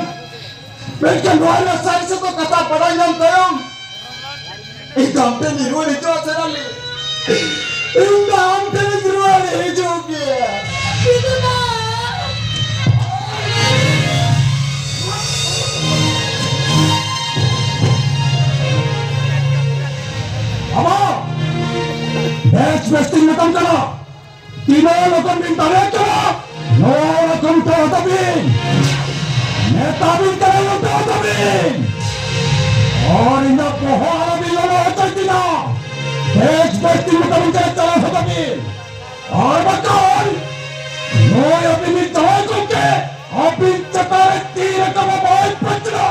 ᱢᱮᱱᱠᱷᱟᱱ ᱱᱚᱣᱟ ᱨᱮᱱᱟᱜ ᱥᱟᱹᱨᱤ ᱥᱚᱛᱚ ᱠᱟᱛᱷᱟ ᱵᱟᱰᱟᱭ ᱧᱟᱢ ᱛᱟᱭᱚᱢ, ᱤᱧ ᱫᱚ ᱟᱢ ᱴᱷᱮᱱ ᱤᱧ ᱨᱩᱣᱟᱹᱲ ᱦᱤᱡᱩᱜᱼᱟ, ᱥᱮᱨᱟᱞᱤ᱾ ᱤᱧ ᱫᱚ ᱟᱢ ᱴᱷᱮᱱ ᱤᱧ ᱨᱩᱣᱟᱹᱲ ᱦᱤᱡᱩᱜ ᱜᱮᱭᱟ᱾ ᱵᱤᱫᱩ ᱫᱟ! ᱵᱟᱵᱟ! ᱵᱮᱥ ᱵᱮᱥ ᱛᱤᱧ ᱢᱮᱛᱟᱢ ᱠᱟᱱᱟ᱾ ᱛᱤᱱᱟᱹᱜ ᱞᱚᱜᱚᱱ ᱵᱤᱱ ᱫᱟᱲᱮᱭᱟᱜ ᱠᱟᱱᱟ, ᱱᱚᱣᱟ ᱠᱷᱚᱱ ᱴᱚ ᱦᱚᱴᱚ ᱵᱤᱱ᱾ ᱢᱮᱛᱟ ᱵᱤᱱ ᱠᱟᱱᱟ, ᱴᱚ ᱦᱚᱴᱚ ᱵᱤᱱ᱾ ᱟᱨ ᱤᱧᱟᱹᱜ ᱵᱚᱦᱚᱜ ᱟᱞᱚ ᱵᱤᱱ ᱞᱚᱞᱚ ᱦᱚᱪᱚᱭ ᱛᱤᱧᱟ᱾ ᱵᱮᱥ ᱵᱮᱥ ᱛᱤᱧ ᱢᱮᱛᱟ ᱵᱤᱱ ᱠᱟᱱᱟ, ᱪᱟᱞᱟᱣ ᱦᱚᱴᱚ ᱵᱤᱱ᱾ ᱟᱨ ᱵᱟᱠᱷᱟᱱ ᱱᱩᱭ ᱟᱹᱵᱤᱱᱤᱡ ᱡᱟᱶᱟᱭ ᱜᱚᱢᱠᱮ ᱟᱹᱵᱤᱱ ᱪᱮᱛᱟᱱ ᱨᱮ ᱛᱤ ᱨᱟᱠᱟᱵ ᱵᱟᱭ ᱯᱟᱹᱪᱨᱟᱜᱼᱟ᱾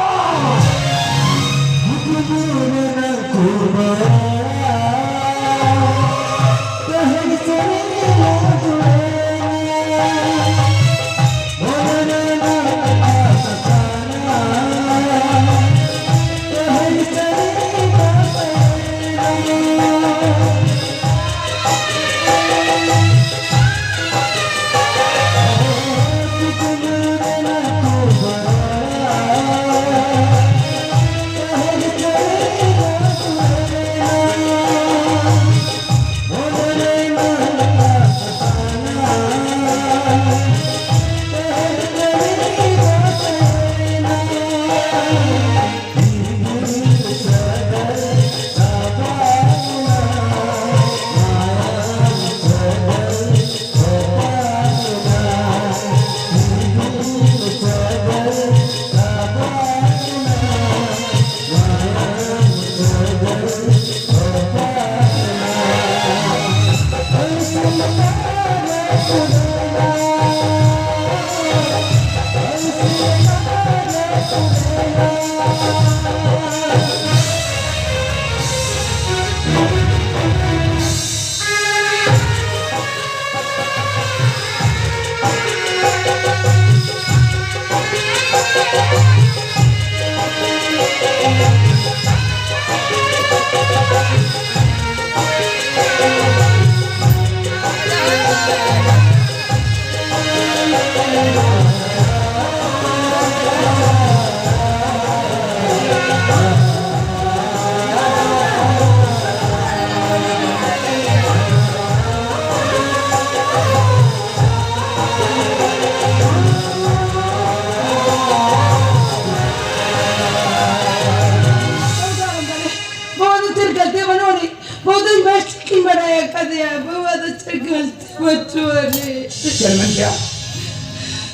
गलती मत छुआ रे। चेयरमैन क्या?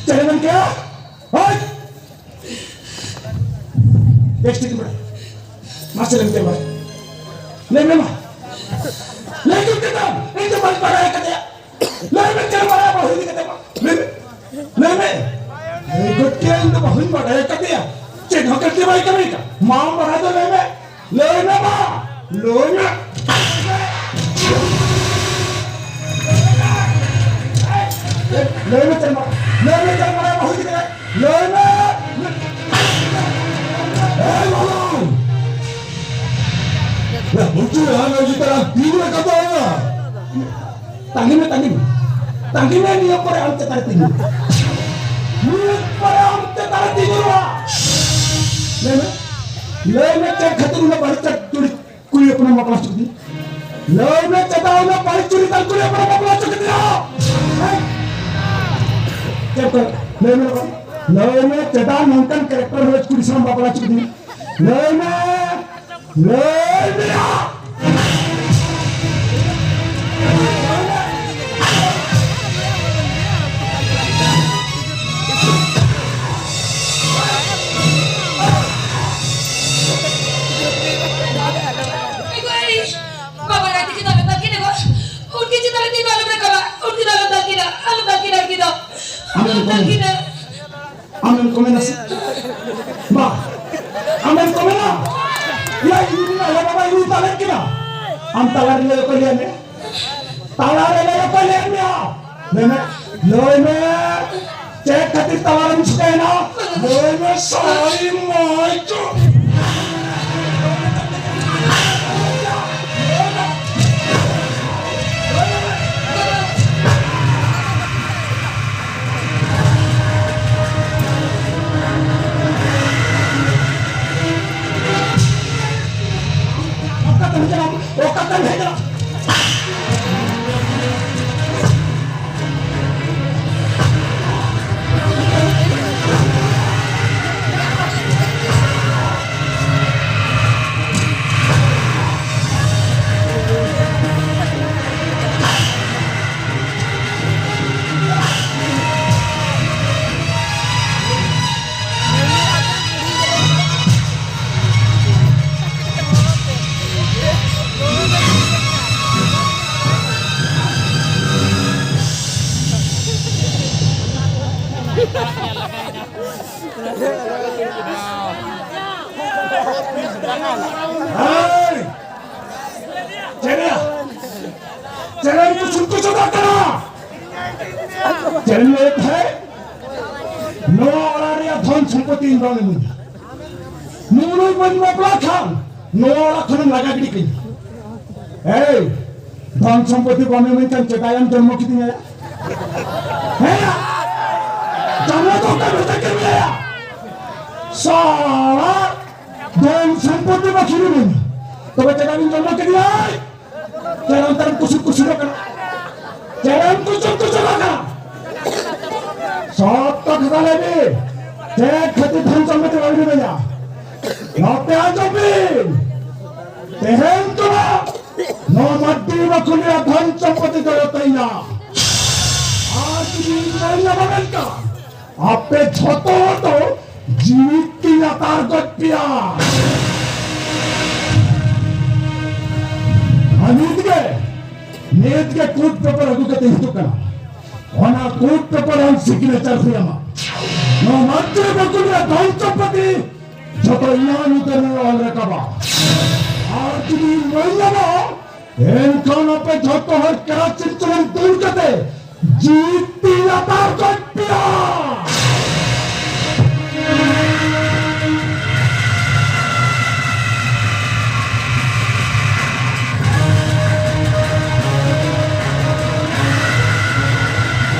चेयरमैन क्या? ओए! बेइज्जती क्यों बढ़ाई? मास्टर इनके मार। ले, ले मार। ले क्यों कहता हूँ? इनके मार पड़ा है कहते हैं। ले मैं चल मारा बहुत ही कहते हैं। ले, ले मैं। ये गुट्टे इनके बहुत बड़ा है कहते हैं। चेक हो करते भाई कभी का। माँ बढ़ा दो ले मैं। लोना बा, लोना। लोना चल मारा, लोना चल मारा, बहुत ही लोना। ए बाबू, मैं मुझे यहाँ नहीं तरह तीन में कब आऊंगा? ᱛᱟᱸᱜᱤ ᱢᱮ, ᱛᱟᱸᱜᱤ ᱢᱮ᱾ ᱛᱟᱸᱜᱤ ᱢᱮ, ᱱᱤᱭᱟᱹ ᱯᱚᱨᱮ ᱟᱢ ᱪᱮᱛᱟᱱ ᱨᱮ ᱛᱤᱸᱜᱩ᱾ ᱱᱤᱭᱟᱹ ᱯᱚᱨᱮ ᱟᱢ ᱪᱮᱛᱟᱱ ᱨᱮ ᱛᱤᱸᱜᱩ ᱨᱩᱣᱟᱹᱲᱟ᱾ ᱞᱟᱹᱭ ᱢᱮ, ᱞᱟᱹᱭ ᱢᱮ, ᱪᱮᱫ ᱠᱷᱟᱹᱛᱤᱨ ᱩᱱᱟᱹᱜ ᱵᱟᱹᱲᱤᱡ ᱪᱮᱫ ᱪᱩᱲᱤ ᱠᱩᱲᱤ ᱦᱚᱯᱚᱱᱮᱢ ᱵᱟᱯᱞᱟ ᱦᱚᱪᱚ ᱠᱮᱫᱮᱭᱟ? ᱞᱟᱹᱭ ᱢᱮ, ᱪᱮᱫᱟᱜ ᱩᱱᱟᱹᱜ ᱵᱟᱹᱲᱤᱡ ᱪᱩᱲᱤ ᱛᱟᱢ ᱠᱩᱲᱤ ᱦᱚᱯᱚᱱᱮᱢ ᱵᱟᱯᱞᱟ ᱦᱚᱪᱚ ᱠᱮᱫᱮᱭᱟ? ᱦᱮᱸ? ᱪᱮᱫ ᱠᱚ? ᱞᱟᱹᱭ ᱢᱮ ᱵᱟᱵᱟ᱾ ᱞᱟᱹᱭ ᱢᱮ, ᱪᱮᱫᱟᱜ ᱱᱚᱝᱠᱟᱱ ᱠᱮᱨᱮᱠᱴᱟᱨ ᱦᱚᱲ ᱠᱩᱲᱤ ᱥᱟᱶ ᱵᱟᱯᱞᱟ ᱦᱚᱪᱚ ᱠᱮᱫᱮᱭᱟ? ᱞᱟᱹᱭ ᱢᱮ᱾ ᱞᱟᱹᱭ ᱢᱮᱭᱟ᱾ ᱮ ᱜᱚ, ᱮ, ᱵᱟᱵᱟ ᱜᱟᱛᱮ ᱪᱮᱫᱟᱜ ᱞᱮ ᱫᱟᱞ ᱠᱤᱱᱟ ᱜᱚ? ᱩᱱᱠᱤᱱ ᱪᱮᱛᱟᱱ ᱨᱮ ᱛᱤ ᱫᱚ ᱟᱞᱚᱢ ᱨᱟᱠᱟᱵᱟ᱾ ᱩᱱᱠᱤᱱ ᱫᱚ ᱟᱞᱚᱢ ᱫᱟᱞ ᱠᱤᱱᱟ, ᱟᱞᱚᱢ ᱫᱟᱞ ᱠᱤᱱᱟ, ᱩᱱᱠᱤᱱ ᱫᱚ᱾ ᱟᱞᱚᱢ ᱫᱟᱞ ᱠᱤᱱᱟ᱾ ᱟᱢᱮᱢ ᱠᱚ ᱢᱮᱱᱟ ᱥᱮ? ᱵᱟ, ᱟᱢᱮᱢ ᱠᱚ ᱢᱮᱱᱟ? ᱭᱟ, ᱤᱧ ᱢᱮᱱᱟ, ᱭᱟ ᱵᱟᱵᱟ, ᱤᱧ ᱛᱟᱞᱮᱫ ᱠᱤᱱᱟ᱾ ᱟᱢ ᱛᱟᱞᱟ ᱨᱮ ᱞᱟᱹᱭ ᱚᱠᱚᱭ ᱞᱟᱹᱭ ᱢᱮ? ᱛᱟᱞᱟ ᱨᱮ ᱞᱟᱹᱭ ᱚᱠᱚᱭ ᱞᱟᱹᱭ ᱢᱮᱭᱟ? ᱞᱟᱹᱭ ᱢᱮ, ᱞᱟᱹᱭ ᱢᱮ᱾ ᱪᱮᱫ ᱠᱷᱟᱹᱛᱤᱨ ᱛᱟᱞᱟ ᱨᱮᱢ ᱪᱤᱠᱟᱹᱭᱮᱱᱟ? ᱞᱟᱹᱭ ᱢᱮ, ᱥᱟᱹᱨᱤ ᱢᱟᱹᱭ ᱪᱚ᱾ ᱚᱠᱟᱛᱮᱢ ᱦᱮᱡ ᱮᱱᱟ? ᱚᱠᱟᱛᱮᱢ ᱦᱮᱡ ᱮᱱᱟ? ᱦᱮᱸ! ᱪᱮᱫ ᱭᱟ? ᱪᱮᱫ ᱮᱢ ᱠᱩᱥᱩᱢ ᱠᱩᱥᱩᱢᱚᱜ ᱠᱟᱱᱟ? ᱪᱮᱫ ᱮᱢ ᱞᱟᱹᱭᱮᱫ ᱛᱟᱦᱮᱸᱫ? ᱱᱚᱣᱟ ᱚᱲᱟᱜ ᱨᱮᱭᱟᱜ ᱫᱷᱚᱱ ᱥᱚᱢᱯᱚᱛᱤ ᱤᱧ ᱵᱟᱢ ᱤᱢᱟᱹᱧᱟ᱾ ᱱᱩᱜᱼᱩ ᱱᱩᱭ ᱵᱟᱹᱧ ᱵᱟᱯᱞᱟ ᱠᱷᱟᱱ ᱱᱚᱣᱟ ᱚᱲᱟᱜ ᱠᱷᱚᱱᱮᱢ ᱞᱟᱜᱟ ᱜᱤᱰᱤ ᱠᱟᱹᱧᱟ᱾ ᱮᱭ, ᱫᱷᱚᱱ ᱥᱚᱢᱯᱚᱛᱤ ᱵᱟᱢ ᱤᱢᱟᱹᱧ ᱠᱷᱟᱱ ᱪᱮᱫᱟᱜ ᱮᱢ ᱡᱚᱱᱢᱚ ᱠᱤᱫᱤᱧᱟ? ᱦᱮᱸ? ᱡᱚᱱᱢᱚ ᱫᱚ ᱚᱠᱚᱭ ᱢᱮᱛᱟ ᱠᱮᱫ ᱢᱮᱭᱟ? ᱥᱟᱞᱟ, ᱫᱷᱚᱱ ᱥᱚᱢᱯᱚᱛᱤ ᱵᱟᱹᱠᱤ ᱢᱮᱱᱟᱜᱼᱟ᱾ ᱛᱚᱵᱮ ᱪᱮᱫᱟᱜ ᱤᱧ ᱡᱚᱱᱢᱚ ᱠᱮᱫᱮᱭᱟ? ᱪᱮᱫ ᱮᱢ ᱠᱩᱥᱤ ᱠᱩᱥᱤ ᱠᱟᱱᱟ? ᱪᱮᱫ ᱮᱢ ᱠᱩᱥᱤ ᱠᱩᱥᱤ ᱠᱟᱱᱟ? ᱥᱚᱛ ᱠᱟᱛᱷᱟ ᱞᱟᱹᱭ ᱢᱮ᱾ ᱪᱮᱫ ᱠᱷᱟᱹᱛᱤᱨ ᱫᱷᱚᱱ ᱥᱚᱢᱯᱚᱛᱤ ᱵᱟᱹᱧ ᱮᱢᱟᱭᱟ? ᱱᱚᱛᱮ ᱟᱸᱡᱚᱢ ᱵᱤᱱ᱾ ᱛᱮᱦᱮᱧ ᱠᱷᱚᱱᱟᱜ ᱱᱚᱣᱟ ᱢᱟᱹᱨᱰᱤ ᱵᱟᱠᱷᱩᱞ ᱨᱮᱭᱟᱜ ᱫᱷᱚᱱ ᱥᱚᱢᱯᱚᱛᱤ ᱫᱚ ᱡᱚᱛᱚ ᱤᱧᱟᱹᱜ᱾ ᱟᱨ ᱡᱩᱫᱤ ᱤᱧ ᱵᱟᱹᱧ ᱧᱟᱢᱟ ᱢᱮᱱᱠᱷᱟᱱ ᱟᱯᱮ ᱡᱷᱚᱛᱚ ᱦᱚᱲ ᱫᱚ ᱡᱤᱣᱤ ᱛᱤᱧ ᱞᱟᱛᱟᱨ ᱜᱚᱡ ᱯᱮᱭᱟ᱾ ᱟᱨ ᱱᱤᱛ ᱜᱮ, ᱱᱤᱛ ᱜᱮ ᱠᱳᱨᱴ ᱯᱮᱯᱟᱨ ᱟᱹᱜᱩ ᱠᱟᱛᱮ ᱦᱤᱡᱩᱜ ᱠᱟᱱᱟ᱾ ᱚᱱᱟ ᱠᱳᱨᱴ ᱯᱮᱯᱟᱨ ᱟᱢ ᱥᱤᱜᱽᱱᱮᱪᱟᱨ ᱦᱩᱭ ᱟᱢᱟ᱾ ᱱᱚᱣᱟ ᱢᱟᱹᱨᱰᱤ ᱵᱟᱠᱷᱩᱞ ᱨᱮᱭᱟᱜ ᱫᱷᱚᱱ ᱥᱚᱢᱯᱚᱛᱤ ᱡᱷᱚᱛᱚ ᱤᱧᱟᱹᱜ ᱧᱩᱛᱩᱢ ᱨᱮ ᱚᱞ ᱨᱟᱠᱟᱵᱟ᱾ ᱟᱨ ᱡᱩᱫᱤ ᱤᱧ ᱵᱟᱹᱧ ᱧᱟᱢᱟ, ᱮᱱᱠᱷᱟᱱ ᱟᱯᱮ ᱡᱷᱚᱛᱚ ᱦᱚᱲ ᱠᱮᱨᱟᱥᱤᱱ ᱥᱩᱱᱩᱢ ᱫᱩᱞ ᱠᱟᱛᱮ ᱡᱤᱣᱤ ᱛᱤ ᱞᱟᱛᱟᱨ ᱜᱚᱡ ᱯᱮᱭᱟ᱾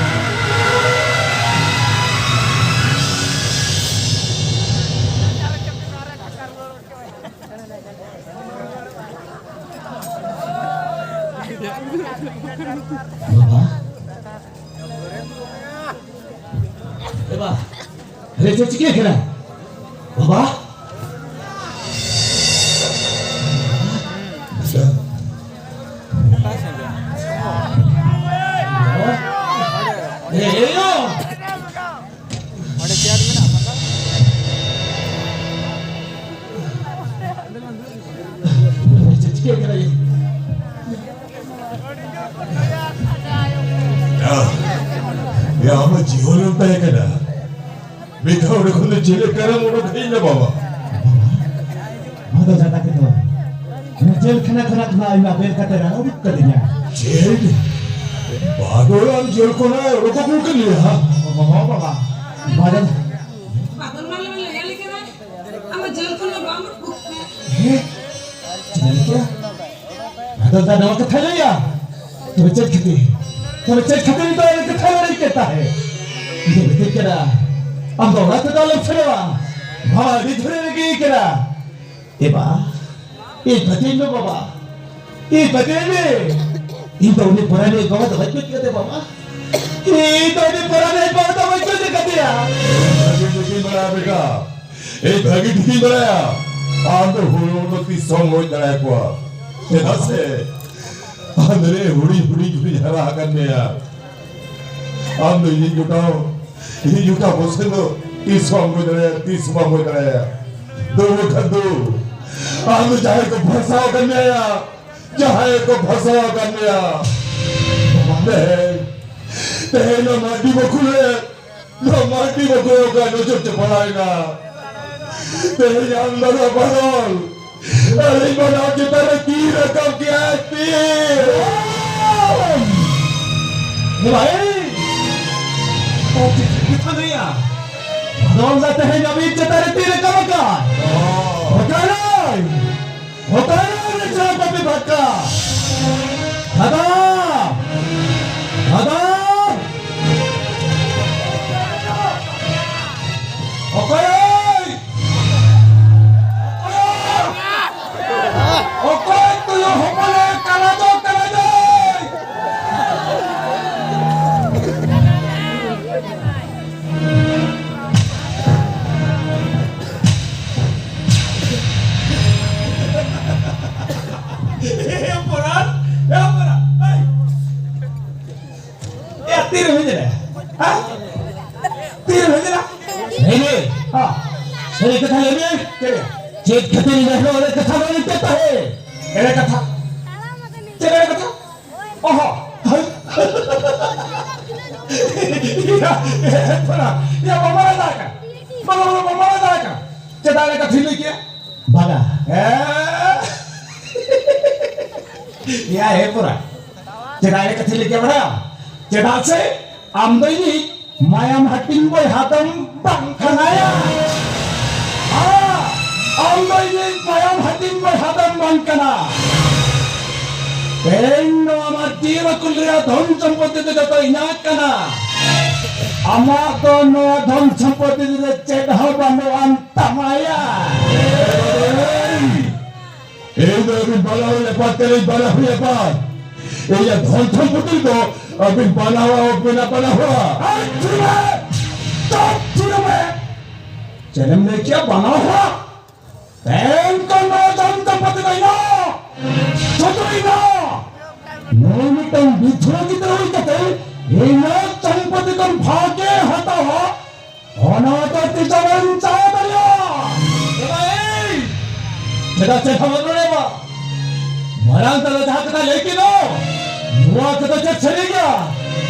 ᱵᱟᱵᱟ᱾ ᱮ ᱵᱟ᱾ ᱟᱨᱮ ᱪᱮᱫ ᱪᱤᱠᱟᱹ ᱠᱟᱱᱟ? ᱵᱟᱵᱟ᱾ ᱮ, ᱮ, ᱭᱳ᱾ ᱚᱸᱰᱮ ᱪᱮᱭᱟᱨ ᱢᱮᱱᱟᱜᱼᱟ, ᱯᱷᱟᱸᱠᱟ? ᱪᱮᱫ ᱪᱤᱠᱟᱹ ᱠᱟᱱᱟ ᱭᱟ? ᱭᱟ, ᱭᱟ, ᱟᱢᱟᱜ ᱡᱤᱭᱚᱱ ᱨᱮᱢ ᱛᱟᱦᱮᱸ ᱠᱟᱱᱟ᱾ ᱢᱤᱫ ᱫᱷᱟᱣ ᱚᱸᱰᱮ ᱠᱷᱚᱱ ᱫᱚ ᱪᱮᱫ ᱞᱮᱠᱟᱨᱮᱢ ᱚᱰᱚᱠ ᱦᱮᱡ ᱮᱱᱟ ᱵᱟᱵᱟ? ᱵᱟᱵᱟ ᱫᱚ ᱡᱟᱫᱟ ᱠᱮᱫᱚ᱾ ᱚᱱᱟ ᱡᱮᱞ ᱠᱷᱟᱱᱟ ᱠᱷᱚᱱᱟᱜ ᱫᱚ ᱟᱭᱢᱟ ᱵᱮᱨ ᱠᱟᱛᱮ ᱨᱟᱲᱟ ᱩᱰᱩᱠ ᱠᱟᱫᱤᱧᱟ᱾ ᱡᱮᱞ? ᱵᱟᱫᱚᱞ ᱟᱢ ᱡᱮᱞ ᱠᱷᱚᱱᱟᱜ ᱚᱰᱚᱠ ᱟᱹᱜᱩ ᱠᱮᱫ ᱞᱮᱭᱟ? ᱵᱟᱵᱟ, ᱵᱟᱵᱟ, ᱵᱟᱫᱚᱞ᱾ ᱵᱟᱫᱚᱞ ᱢᱟ ᱞᱮ ᱞᱟᱹᱭ ᱟᱞᱮ ᱠᱟᱱᱟ, ᱟᱢ ᱡᱮᱞ ᱠᱷᱚᱱ ᱫᱚ ᱵᱟᱢ ᱩᱰᱩᱠ ᱠᱟᱱᱟ᱾ ᱦᱮᱸ? ᱪᱮᱫ ᱮᱢ ᱞᱟᱹᱭ ᱠᱮᱫᱟ? ᱟᱫᱚ ᱫᱟ ᱱᱚᱣᱟ ᱠᱟᱛᱷᱟ ᱞᱟᱹᱭᱟ? ᱛᱚᱵᱮ ᱪᱮᱫ ᱠᱷᱟᱹᱛᱤᱨ? ᱛᱚᱵᱮ ᱪᱮᱫ ᱠᱷᱟᱹᱛᱤᱨ ᱱᱤᱛᱚᱜ ᱟᱞᱮ ᱠᱟᱛᱷᱟ ᱞᱟᱹᱲᱟᱹᱭ ᱠᱮᱫ ᱛᱟᱦᱮᱸ? ᱤᱧ ᱫᱚ ᱢᱮᱛᱟᱹᱧ ᱠᱟᱱᱟ, ᱟᱢ ᱫᱚ ᱚᱲᱟᱜ ᱛᱮᱫᱚ ᱟᱞᱚᱢ ᱥᱮᱱᱚᱜᱼᱟ᱾ ᱵᱟᱵᱟ ᱟᱹᱰᱤ ᱡᱷᱩᱨᱮ ᱨᱮᱜᱮ ᱠᱟᱱᱟ᱾ ᱮ ᱵᱟ, ᱤᱧ ᱯᱟᱹᱛᱭᱟᱹᱣ ᱢᱮ ᱵᱟᱵᱟ, ᱤᱧ ᱯᱟᱹᱛᱭᱟᱹᱣ ᱢᱮ᱾ ᱤᱧ ᱫᱚ ᱩᱱᱤ ᱯᱚᱨᱟᱱᱤ ᱵᱟᱵᱟ ᱫᱚ ᱵᱟᱹᱧ ᱜᱚᱡ ᱠᱟᱫᱮ ᱵᱟᱵᱟ᱾ ᱤᱧ ᱫᱚ ᱩᱱᱤ ᱯᱚᱨᱟᱱᱤ ᱵᱟᱵᱟ ᱫᱚ ᱵᱟᱹᱧ ᱜᱚᱡ ᱠᱟᱫᱮᱭᱟ᱾ ᱵᱷᱟᱹᱜᱤ ᱴᱷᱤᱠᱤᱧ ᱵᱟᱲᱟᱭᱟ ᱵᱮᱴᱟ, ᱤᱧ ᱵᱷᱟᱹᱜᱤ ᱴᱷᱤᱠᱤᱧ ᱵᱟᱲᱟᱭᱟ᱾ ᱟᱢ ᱫᱚ ᱦᱩᱲᱩ ᱫᱚ ᱛᱤᱥ ᱦᱚᱸ ᱜᱚᱡ ᱫᱟᱲᱮᱭᱟᱠᱚᱣᱟ, ᱪᱮᱫᱟᱜ ᱥᱮ ᱟᱢ ᱨᱮ ᱦᱩᱰᱤᱧ ᱦᱩᱰᱤᱧ ᱠᱷᱚᱱᱤᱧ ᱦᱟᱨᱟ ᱟᱠᱟᱫ ᱢᱮᱭᱟ᱾ ᱟᱢ ᱫᱚ ᱤᱧ ᱡᱚᱴᱟᱣ, ᱤᱧ ᱡᱚᱴᱟᱣ ᱵᱚᱥᱮ ᱫᱚ ᱛᱤᱥ ᱦᱚᱸ ᱵᱟᱢ ᱜᱚᱡ ᱫᱟᱲᱮᱭᱟᱜᱼᱟ, ᱛᱤᱥ ᱦᱚᱸ ᱵᱟᱢ ᱜᱚᱡ ᱫᱟᱲᱮᱭᱟᱜᱼᱟ᱾ ᱫᱩ ᱵᱟᱠᱷᱟᱱ ᱫᱩ, ᱟᱢ ᱫᱚ ᱡᱟᱦᱟᱸᱭ ᱠᱚ ᱯᱷᱟᱸᱥᱟᱣ ᱟᱠᱟᱫ ᱢᱮᱭᱟ, ᱡᱟᱦᱟᱸᱭ ᱠᱚ ᱯᱷᱟᱸᱥᱟᱣ ᱟᱠᱟᱫ ᱢᱮᱭᱟ, ᱛᱮᱦᱮᱧ, ᱛᱮᱦᱮᱧ ᱱᱚᱣᱟ ᱢᱟᱹᱨᱰᱤ ᱵᱟᱹᱠᱷᱩᱞ ᱨᱮ, ᱱᱚᱣᱟ ᱢᱟᱹᱨᱰᱤ ᱵᱟᱹᱠᱷᱩᱞ ᱨᱮ ᱚᱠᱟ ᱱᱚᱡᱚᱨ ᱪᱟᱯᱟᱲᱟᱣ ᱮᱱᱟ᱾ ᱛᱮᱦᱮᱧ ᱟᱢ ᱫᱟᱫᱟ ᱵᱟᱫᱚᱞ, ᱟᱹᱞᱤᱧ ᱵᱟᱱᱟᱨ ᱪᱮᱛᱟᱱ ᱨᱮ ᱛᱤ ᱨᱟᱠᱟᱵ ᱠᱮᱜᱼᱟᱭ, ᱛᱤ᱾ ᱮ ᱵᱷᱟᱭ, ᱚ, ᱪᱮᱫ ᱠᱟᱛᱷᱟ ᱞᱟᱹᱭᱟ? ᱵᱟᱫᱚᱞ ᱫᱟ ᱛᱮᱦᱮᱧ ᱟᱹᱵᱤᱱ ᱪᱮᱛᱟᱱ ᱨᱮ ᱛᱤ ᱨᱟᱠᱟᱵ ᱟᱠᱟᱫ᱾ ᱚ᱾ ᱚᱠᱟᱨᱮ? ᱚᱠᱟᱨᱮ ᱩᱱᱤ ᱪᱟᱞᱟᱣ ᱠᱟᱛᱮ ᱵᱷᱟᱜᱟ? ᱫᱟᱫᱟ! ᱫᱟᱫᱟ! ᱚᱠᱚᱭ? ᱚᱠᱚᱭ ᱛᱩᱭᱩ ᱦᱚᱯᱚᱱᱮ ᱠᱟᱱᱟ ᱫᱚ, ᱠᱟᱱᱟ ᱫᱚᱭ? ᱮ ᱯᱚᱨᱟᱱ, ᱮ ᱯᱚᱨᱟᱱ, ᱮᱭ! ᱮᱭᱟ, ᱛᱤᱨᱮᱢ ᱦᱮᱡ ᱮᱱᱟ? ᱦᱮᱸ? ᱛᱤᱨᱮᱢ ᱦᱮᱡ ᱮᱱᱟ? ᱞᱟᱹᱭ ᱢᱮ᱾ ᱦᱮᱸ᱾ ᱥᱟᱹᱨᱤ ᱠᱟᱛᱷᱟ ᱞᱟᱹᱭ ᱢᱮ᱾ ᱪᱮᱫ? ᱪᱮᱫ ᱠᱷᱟᱹᱛᱤᱨ ᱤᱧ ᱦᱮᱡ ᱮᱱᱟ? ᱚᱱᱟ ᱠᱟᱛᱷᱟ ᱫᱚ ᱢᱤᱫᱴᱮᱡ ᱛᱟᱦᱮᱸ᱾ ᱮᱲᱮ ᱠᱟᱛᱷᱟ? ᱪᱮᱫ ᱮᱲᱮ ᱠᱟᱛᱷᱟ? ᱚᱦᱚ᱾ ᱮᱭᱟ, ᱮ ᱯᱚᱨᱟᱱ, ᱮᱭᱟ, ᱵᱟᱵᱟ ᱨᱟᱡᱟ ᱠᱟᱱᱟ᱾ ᱮᱭᱟ ᱦᱮ ᱯᱚᱨᱟ᱾ ᱪᱮᱫᱟᱜ ᱮ ᱠᱟᱛᱷᱟ ᱞᱟᱹᱭ ᱠᱮᱫᱟ ᱵᱟᱲᱟᱭᱟᱢ? ᱪᱮᱫᱟᱜ ᱥᱮ ᱟᱢ ᱫᱚ ᱤᱧᱤᱡ ᱢᱟᱭᱟᱢ ᱦᱟᱹᱴᱤᱧ ᱵᱚᱭᱦᱟ ᱫᱚᱢ ᱵᱟᱝ ᱠᱟᱱᱟᱭᱟ᱾ ᱦᱮᱸ, ᱟᱢ ᱫᱚ ᱤᱧᱤᱡ ᱢᱟᱭᱟᱢ ᱦᱟᱹᱴᱤᱧ ᱵᱚᱭᱦᱟ ᱫᱚᱢ ᱵᱟᱝ ᱠᱟᱱᱟ᱾ ᱛᱮᱦᱮᱧ ᱱᱚᱣᱟ ᱢᱟᱹᱴᱤᱭᱟᱹ ᱵᱟᱹᱠᱩᱞ ᱨᱮᱭᱟᱜ ᱫᱷᱚᱱ ᱥᱚᱢᱯᱚᱛᱤ ᱫᱚ ᱡᱚᱛᱚ ᱤᱧᱟᱹᱜ ᱠᱟᱱᱟ᱾ ᱟᱢᱟᱜ ᱫᱚ ᱱᱚᱣᱟ ᱫᱷᱚᱱ ᱥᱚᱢᱯᱚᱛᱤ ᱨᱮᱫᱚ ᱪᱮᱫ ᱦᱚᱸ ᱵᱟᱹᱱᱩᱜ ᱟᱱ ᱛᱟᱢᱟᱭᱟ᱾ ᱮᱭ ᱫᱚ ᱟᱹᱵᱤᱱ ᱵᱟᱱᱟ ᱦᱚᱲ ᱞᱮᱯᱟ ᱛᱮᱞᱤᱧ ᱵᱟᱱᱟ ᱦᱚᱲ ᱞᱮᱯᱟ᱾ ᱮᱭᱟ ᱫᱷᱚᱱ ᱥᱚᱢᱯᱚᱛᱤ ᱫᱚ ᱟᱹᱵᱤᱱ ᱵᱟᱱᱟ ᱦᱚᱲ, ᱟᱹᱵᱤᱱ ᱵᱟᱱᱟ ᱦᱚᱲ᱾ ᱟᱨ ᱪᱩᱨᱟ, ᱪᱩᱯ ᱪᱩᱨᱟ ᱢᱮ᱾ ᱪᱮᱫ ᱮᱢ ᱞᱟᱹᱭ ᱠᱮᱭᱟ ᱵᱟᱱᱟ ᱦᱚᱲ? ᱛᱮᱦᱮᱧ ᱠᱷᱚᱱ ᱱᱚᱣᱟ ᱫᱷᱚᱱ ᱥᱚᱢᱯᱚᱛᱤ ᱫᱚ ᱤᱧᱟᱹᱜ᱾ ᱥᱩᱫᱷᱩ ᱤᱧᱟᱹᱜ᱾ ᱱᱩᱭ ᱢᱤᱫᱴᱟᱝ ᱵᱤᱫᱷᱣᱟ ᱜᱤᱫᱽᱨᱟᱹ ᱦᱩᱭ ᱠᱟᱛᱮ ᱤᱧᱟᱹᱜ ᱥᱚᱢᱯᱚᱛᱤ ᱠᱷᱚᱱ ᱵᱷᱟᱜᱮ ᱦᱟᱛᱟᱣᱟ᱾ ᱚᱱᱟ ᱫᱚ ᱛᱤᱥ ᱦᱚᱸ ᱵᱟᱹᱧ ᱪᱟᱞᱟᱣ ᱫᱟᱲᱮᱭᱟᱜᱼᱟ᱾ ᱮ ᱵᱟ, ᱮᱭ! ᱪᱮᱫᱟᱜ ᱪᱮᱫ ᱦᱚᱸ ᱵᱟᱹᱱᱩᱜ ᱨᱮ ᱵᱟ? ᱢᱟᱨᱟᱝ ᱫᱟᱫᱟ ᱡᱟᱦᱟᱸ ᱠᱟᱛᱷᱟ ᱞᱟᱹᱭ ᱠᱮᱫ ᱫᱚ, ᱱᱚᱣᱟ ᱠᱟᱛᱷᱟ ᱪᱮᱫ ᱥᱟᱹᱨᱤ ᱜᱮᱭᱟ?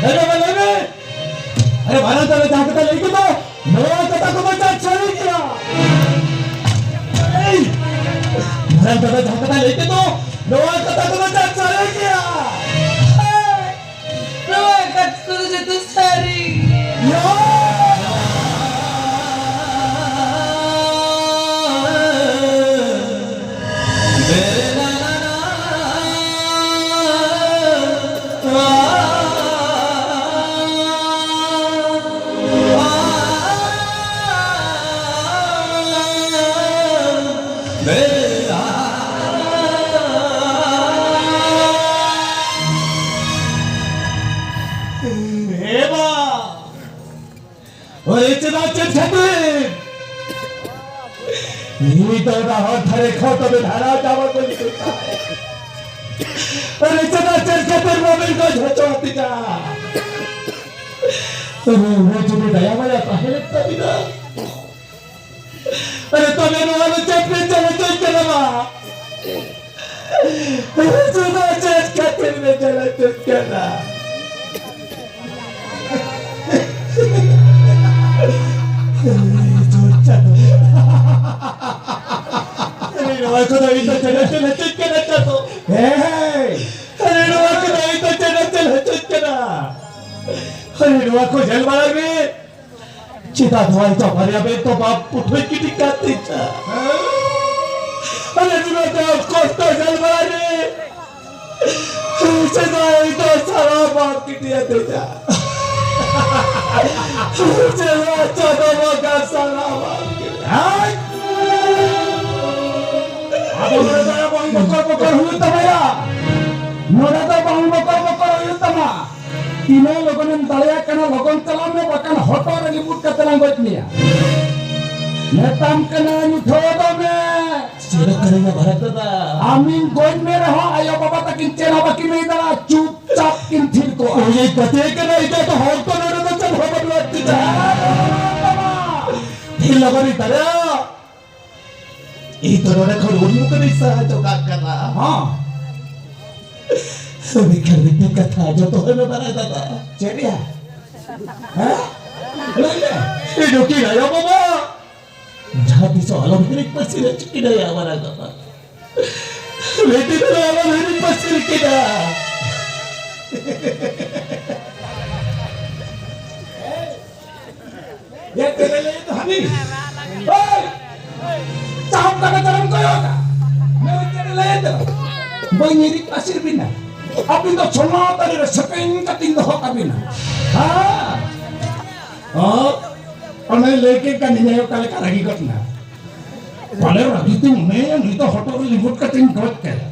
ᱞᱟᱹᱭ ᱢᱮ, ᱞᱟᱹᱭ ᱢᱮ᱾ ᱟᱨᱮ ᱢᱟᱨᱟᱝ ᱫᱟᱫᱟ ᱡᱟᱦᱟᱸ ᱠᱟᱛᱷᱟ ᱞᱟᱹᱭ ᱠᱮᱫ ᱫᱚ, ᱱᱚᱣᱟ ᱠᱟᱛᱷᱟ ᱠᱚᱫᱚ ᱪᱮᱫ ᱥᱟᱹᱨᱤ ᱜᱮᱭᱟ? ᱮᱭ! ᱢᱟᱨᱟᱝ ᱫᱟᱫᱟ ᱡᱟᱦᱟᱸ ᱠᱟᱛᱷᱟ ᱞᱟᱹᱭ ᱠᱮᱫ ᱫᱚ, ᱱᱚᱣᱟ ᱠᱟᱛᱷᱟ ᱠᱚᱫᱚ ᱪᱮᱫ ᱥᱟᱹᱨᱤ ᱜᱮᱭᱟ? ᱱᱚᱣᱟ ᱠᱟᱛᱷᱟ ᱠᱚᱫᱚ ᱡᱚᱛᱚ ᱥᱟᱹᱨᱤ ᱜᱮᱭᱟ᱾ ᱮ ᱵᱟ! ᱚᱨᱮ ᱪᱮᱫᱟᱜ ᱪᱮᱫ ᱠᱷᱟᱹᱛᱤᱨ? ᱱᱤᱛ ᱚᱱᱟ ᱦᱚᱨ ᱫᱷᱟᱨᱮ ᱠᱷᱚᱱ ᱛᱚᱵᱮ ᱫᱷᱟᱨᱟ ᱪᱟᱵᱟ ᱠᱚ ᱞᱟᱹᱜᱤᱫ᱾ ᱚᱨᱮ ᱪᱮᱫᱟᱜ ᱪᱮᱫ ᱠᱷᱟᱹᱛᱤᱨ ᱵᱟᱵᱮᱱ ᱜᱚᱡ ᱦᱚᱪᱚ ᱟᱹᱛᱤᱧᱟ? ᱚᱨᱮ ᱡᱩᱫᱤ ᱫᱟᱭᱟ ᱢᱟᱭᱟ ᱛᱟᱦᱮᱸ ᱞᱮᱱ ᱛᱟᱵᱤᱱᱟ᱾ ᱟᱨᱮ ᱛᱚᱵᱮ ᱱᱚᱣᱟ ᱫᱚ ᱪᱮᱫ ᱯᱮ ᱪᱟᱞᱟᱣ ᱦᱚᱪᱚᱭ ᱠᱟᱱᱟ ᱵᱟ? ᱟᱨᱮ ᱪᱮᱫ ᱠᱷᱟᱹᱛᱤᱨ ᱯᱮ ᱪᱟᱞᱟᱣ ᱦᱚᱪᱚᱭ ᱠᱟᱱᱟ? ᱟᱨᱮ ᱱᱚᱣᱟ ᱠᱚᱫᱚ ᱤᱧ ᱫᱚ ᱪᱟᱞᱟᱣ ᱦᱚᱪᱚᱭ ᱠᱟᱱᱟ ᱪᱟᱸᱫᱚ᱾ ᱦᱮᱸ, ᱦᱮᱸ᱾ ᱟᱨᱮ ᱱᱚᱣᱟ ᱠᱚ ᱧᱮᱞ ᱵᱟᱲᱟᱭ ᱢᱮ᱾ ᱪᱮᱫᱟᱜ ᱱᱚᱣᱟ ᱤᱧ ᱫᱚ ᱵᱟᱨᱭᱟ ᱵᱮᱜᱽ ᱫᱚ ᱵᱟᱯ ᱯᱩᱴᱷᱩᱡ ᱜᱤᱰᱤ ᱠᱟᱜ ᱛᱤᱧᱟ? ᱟᱨᱮ ᱱᱚᱣᱟ ᱫᱚ ᱠᱚᱥᱴᱚ ᱧᱮᱞ ᱵᱟᱲᱟᱭ ᱢᱮ᱾ ᱪᱮᱫᱟᱜ ᱤᱧ ᱫᱚ ᱥᱟᱨᱟ ᱵᱟᱯ ᱜᱤᱰᱤ ᱟᱹᱛᱤᱧᱟ? ᱪᱮᱫᱟᱜ ᱪᱟᱸᱫᱚ ᱵᱚᱸᱜᱟ ᱥᱟᱨᱟ ᱵᱟᱯ ᱜᱤᱰᱤ? ᱦᱮᱸ? ᱟᱫᱚ ᱱᱚᱰᱮ ᱫᱚ ᱵᱟᱝ ᱵᱚᱠᱚᱨ ᱵᱚᱠᱚᱨ ᱦᱩᱭᱩᱜ ᱛᱟᱢᱟ ᱭᱟ᱾ ᱱᱚᱰᱮ ᱫᱚ ᱵᱟᱝ ᱵᱚᱠᱚᱨ ᱵᱚᱠᱚᱨ ᱦᱩᱭᱩᱜ ᱛᱟᱢᱟ᱾ ᱛᱤᱱᱟᱹᱜ ᱞᱚᱜᱚᱱᱮᱢ ᱫᱟᱲᱮᱭᱟᱜ ᱠᱟᱱᱟ, ᱞᱚᱜᱚᱱ ᱪᱟᱞᱟᱜ ᱢᱮ, ᱵᱟᱠᱷᱟᱱ ᱦᱚᱴᱚᱜ ᱨᱮ ᱞᱤᱵᱩᱫ ᱠᱟᱛᱮ ᱞᱟᱝ ᱜᱚᱡ ᱢᱮᱭᱟ᱾ ᱢᱮᱛᱟᱢ ᱠᱟᱹᱱᱟᱹᱧ, ᱩᱴᱷᱟᱹᱣ ᱫᱚ ᱢᱮ᱾ ᱪᱮᱫ ᱠᱟᱹᱱᱟᱹᱧ ᱵᱷᱟᱨᱚᱛ ᱫᱟᱫᱟ? ᱟᱢᱤᱧ ᱜᱚᱡ ᱢᱮ ᱨᱮᱦᱚᱸ ᱟᱭᱳ ᱵᱟᱵᱟ ᱛᱟᱹᱠᱤᱱ ᱪᱮᱫ ᱦᱚᱸ ᱵᱟᱹᱠᱤᱱ ᱞᱟᱹᱭ ᱫᱟᱲᱮᱭᱟᱜᱼᱟ, ᱪᱩᱯᱪᱟᱯ ᱠᱤᱱ ᱛᱷᱤᱨ ᱠᱚᱜᱼᱟ᱾ ᱩᱱᱤ ᱠᱟᱛᱮ ᱠᱟᱱᱟ, ᱤᱧ ᱫᱚ ᱦᱚᱲ ᱠᱚ ᱱᱚᱰᱮ ᱫᱚ ᱪᱮᱫ ᱦᱚᱸ ᱵᱟᱹᱱᱩᱜᱼᱟ, ᱪᱮᱫ ᱦᱚᱸ ᱵᱟᱹᱱᱩᱜᱼᱟ᱾ ᱛᱷᱤᱨ ᱞᱚᱜᱚᱱ ᱤᱧ ᱫᱟᱲᱮᱭᱟᱜᱼᱟ᱾ ᱤᱧ ᱫᱚ ᱱᱚᱰᱮ ᱠᱷᱚᱱ ᱩᱰᱩᱠ ᱠᱟᱛᱮᱧ ᱥᱟᱦᱟ ᱡᱚᱜᱟᱜ ᱠᱟᱱᱟ᱾ ᱦᱚᱸ᱾ ᱢᱮᱱᱠᱷᱟᱱ ᱢᱤᱫᱴᱮᱱ ᱠᱟᱛᱷᱟ ᱡᱚᱛᱚ ᱦᱚᱲ ᱵᱟᱲᱟᱭ ᱫᱟᱫᱟ᱾ ᱪᱮᱫ ᱭᱟ? ᱦᱮᱸ? ᱞᱟᱹᱭ ᱢᱮ᱾ ᱤᱧ ᱱᱩᱠᱤᱱ ᱟᱭᱳ ᱵᱟᱵᱟ ᱡᱟᱦᱟᱸ ᱛᱤᱥ ᱦᱚᱸ ᱟᱞᱚᱢ ᱦᱤᱨᱤᱡ ᱯᱟᱹᱥᱤᱨ ᱦᱚᱪᱚ ᱠᱤᱱᱟ ᱭᱟ ᱢᱟᱨᱟᱝ ᱵᱟᱵᱟ᱾ ᱵᱤᱴᱤ ᱫᱚ ᱟᱞᱚᱢ ᱦᱤᱨᱤᱡ ᱯᱟᱹᱥᱤᱨ ᱠᱤᱱᱟ᱾ ᱪᱮᱫ ᱮ ᱞᱟᱹᱭ ᱫᱚ ᱦᱟᱹᱱᱤ? ᱦᱳᱭ! ᱪᱟᱦᱟᱵ ᱠᱟᱛᱮ ᱪᱟᱞᱟᱢ ᱠᱚᱭᱚᱜᱟ᱾ ᱱᱩᱭ ᱪᱮᱫ ᱮ ᱞᱟᱹᱭ ᱫᱚ? ᱵᱟᱹᱧ ᱦᱤᱨᱤᱡ ᱯᱟᱹᱥᱤᱨ ᱵᱤᱱᱟ᱾ ᱟᱹᱵᱤᱱ ᱫᱚ ᱥᱚᱱᱟ ᱛᱟᱹᱨᱤ ᱨᱮ ᱥᱮᱯᱮᱧ ᱠᱟᱛᱮᱧ ᱫᱚᱦᱚ ᱠᱟᱵᱤᱱᱟ᱾ ᱦᱮᱸ? ᱦᱚᱸ? ᱚᱱᱮ ᱞᱟᱹᱭ ᱠᱮᱫ ᱠᱟᱱ ᱤᱧ ᱟᱭᱳ ᱚᱠᱟ ᱞᱮᱠᱟ ᱨᱟᱹᱜᱤ ᱜᱚᱫ ᱱᱟ᱾ ᱯᱟᱞᱮ ᱨᱟᱹᱜᱤ ᱛᱮᱧ ᱢᱚᱱᱮᱭᱟ ᱱᱩᱭ ᱫᱚ ᱦᱚᱴᱚᱜ ᱨᱮ ᱞᱤᱵᱩᱫ ᱠᱟᱛᱮᱧ ᱜᱚᱡ ᱠᱟᱭᱟ᱾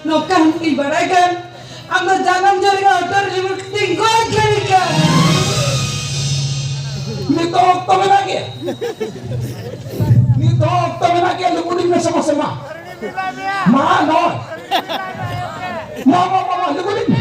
ᱱᱚᱝᱠᱟ ᱦᱩᱧ ᱵᱟᱲᱟᱭ ᱠᱷᱟᱱ, ᱟᱢ ᱫᱚ ᱡᱟᱱᱟᱢ ᱡᱚᱨᱤ ᱦᱚᱴᱚᱜ ᱨᱮ ᱞᱤᱵᱩᱫ ᱠᱟᱛᱮᱧ ᱜᱚᱡ ᱜᱤᱰᱤ ᱠᱟᱜ᱾ ᱱᱤᱛᱚᱜ ᱚᱠᱛᱚ ᱢᱮᱱᱟᱜ ᱜᱮᱭᱟ᱾ ᱱᱤᱛᱚᱜ ᱚᱠᱛᱚ ᱢᱮᱱᱟᱜ ᱜᱮᱭᱟ, ᱞᱤᱵᱩᱫᱤᱧ ᱢᱮ ᱥᱮ ᱢᱟᱥᱮ ᱢᱟ᱾ ᱢᱟ ᱱᱚᱭ᱾ ᱢᱟ, ᱢᱟ, ᱢᱟ, ᱢᱟ, ᱞᱤᱵᱩᱫᱤᱧ ᱢᱮ᱾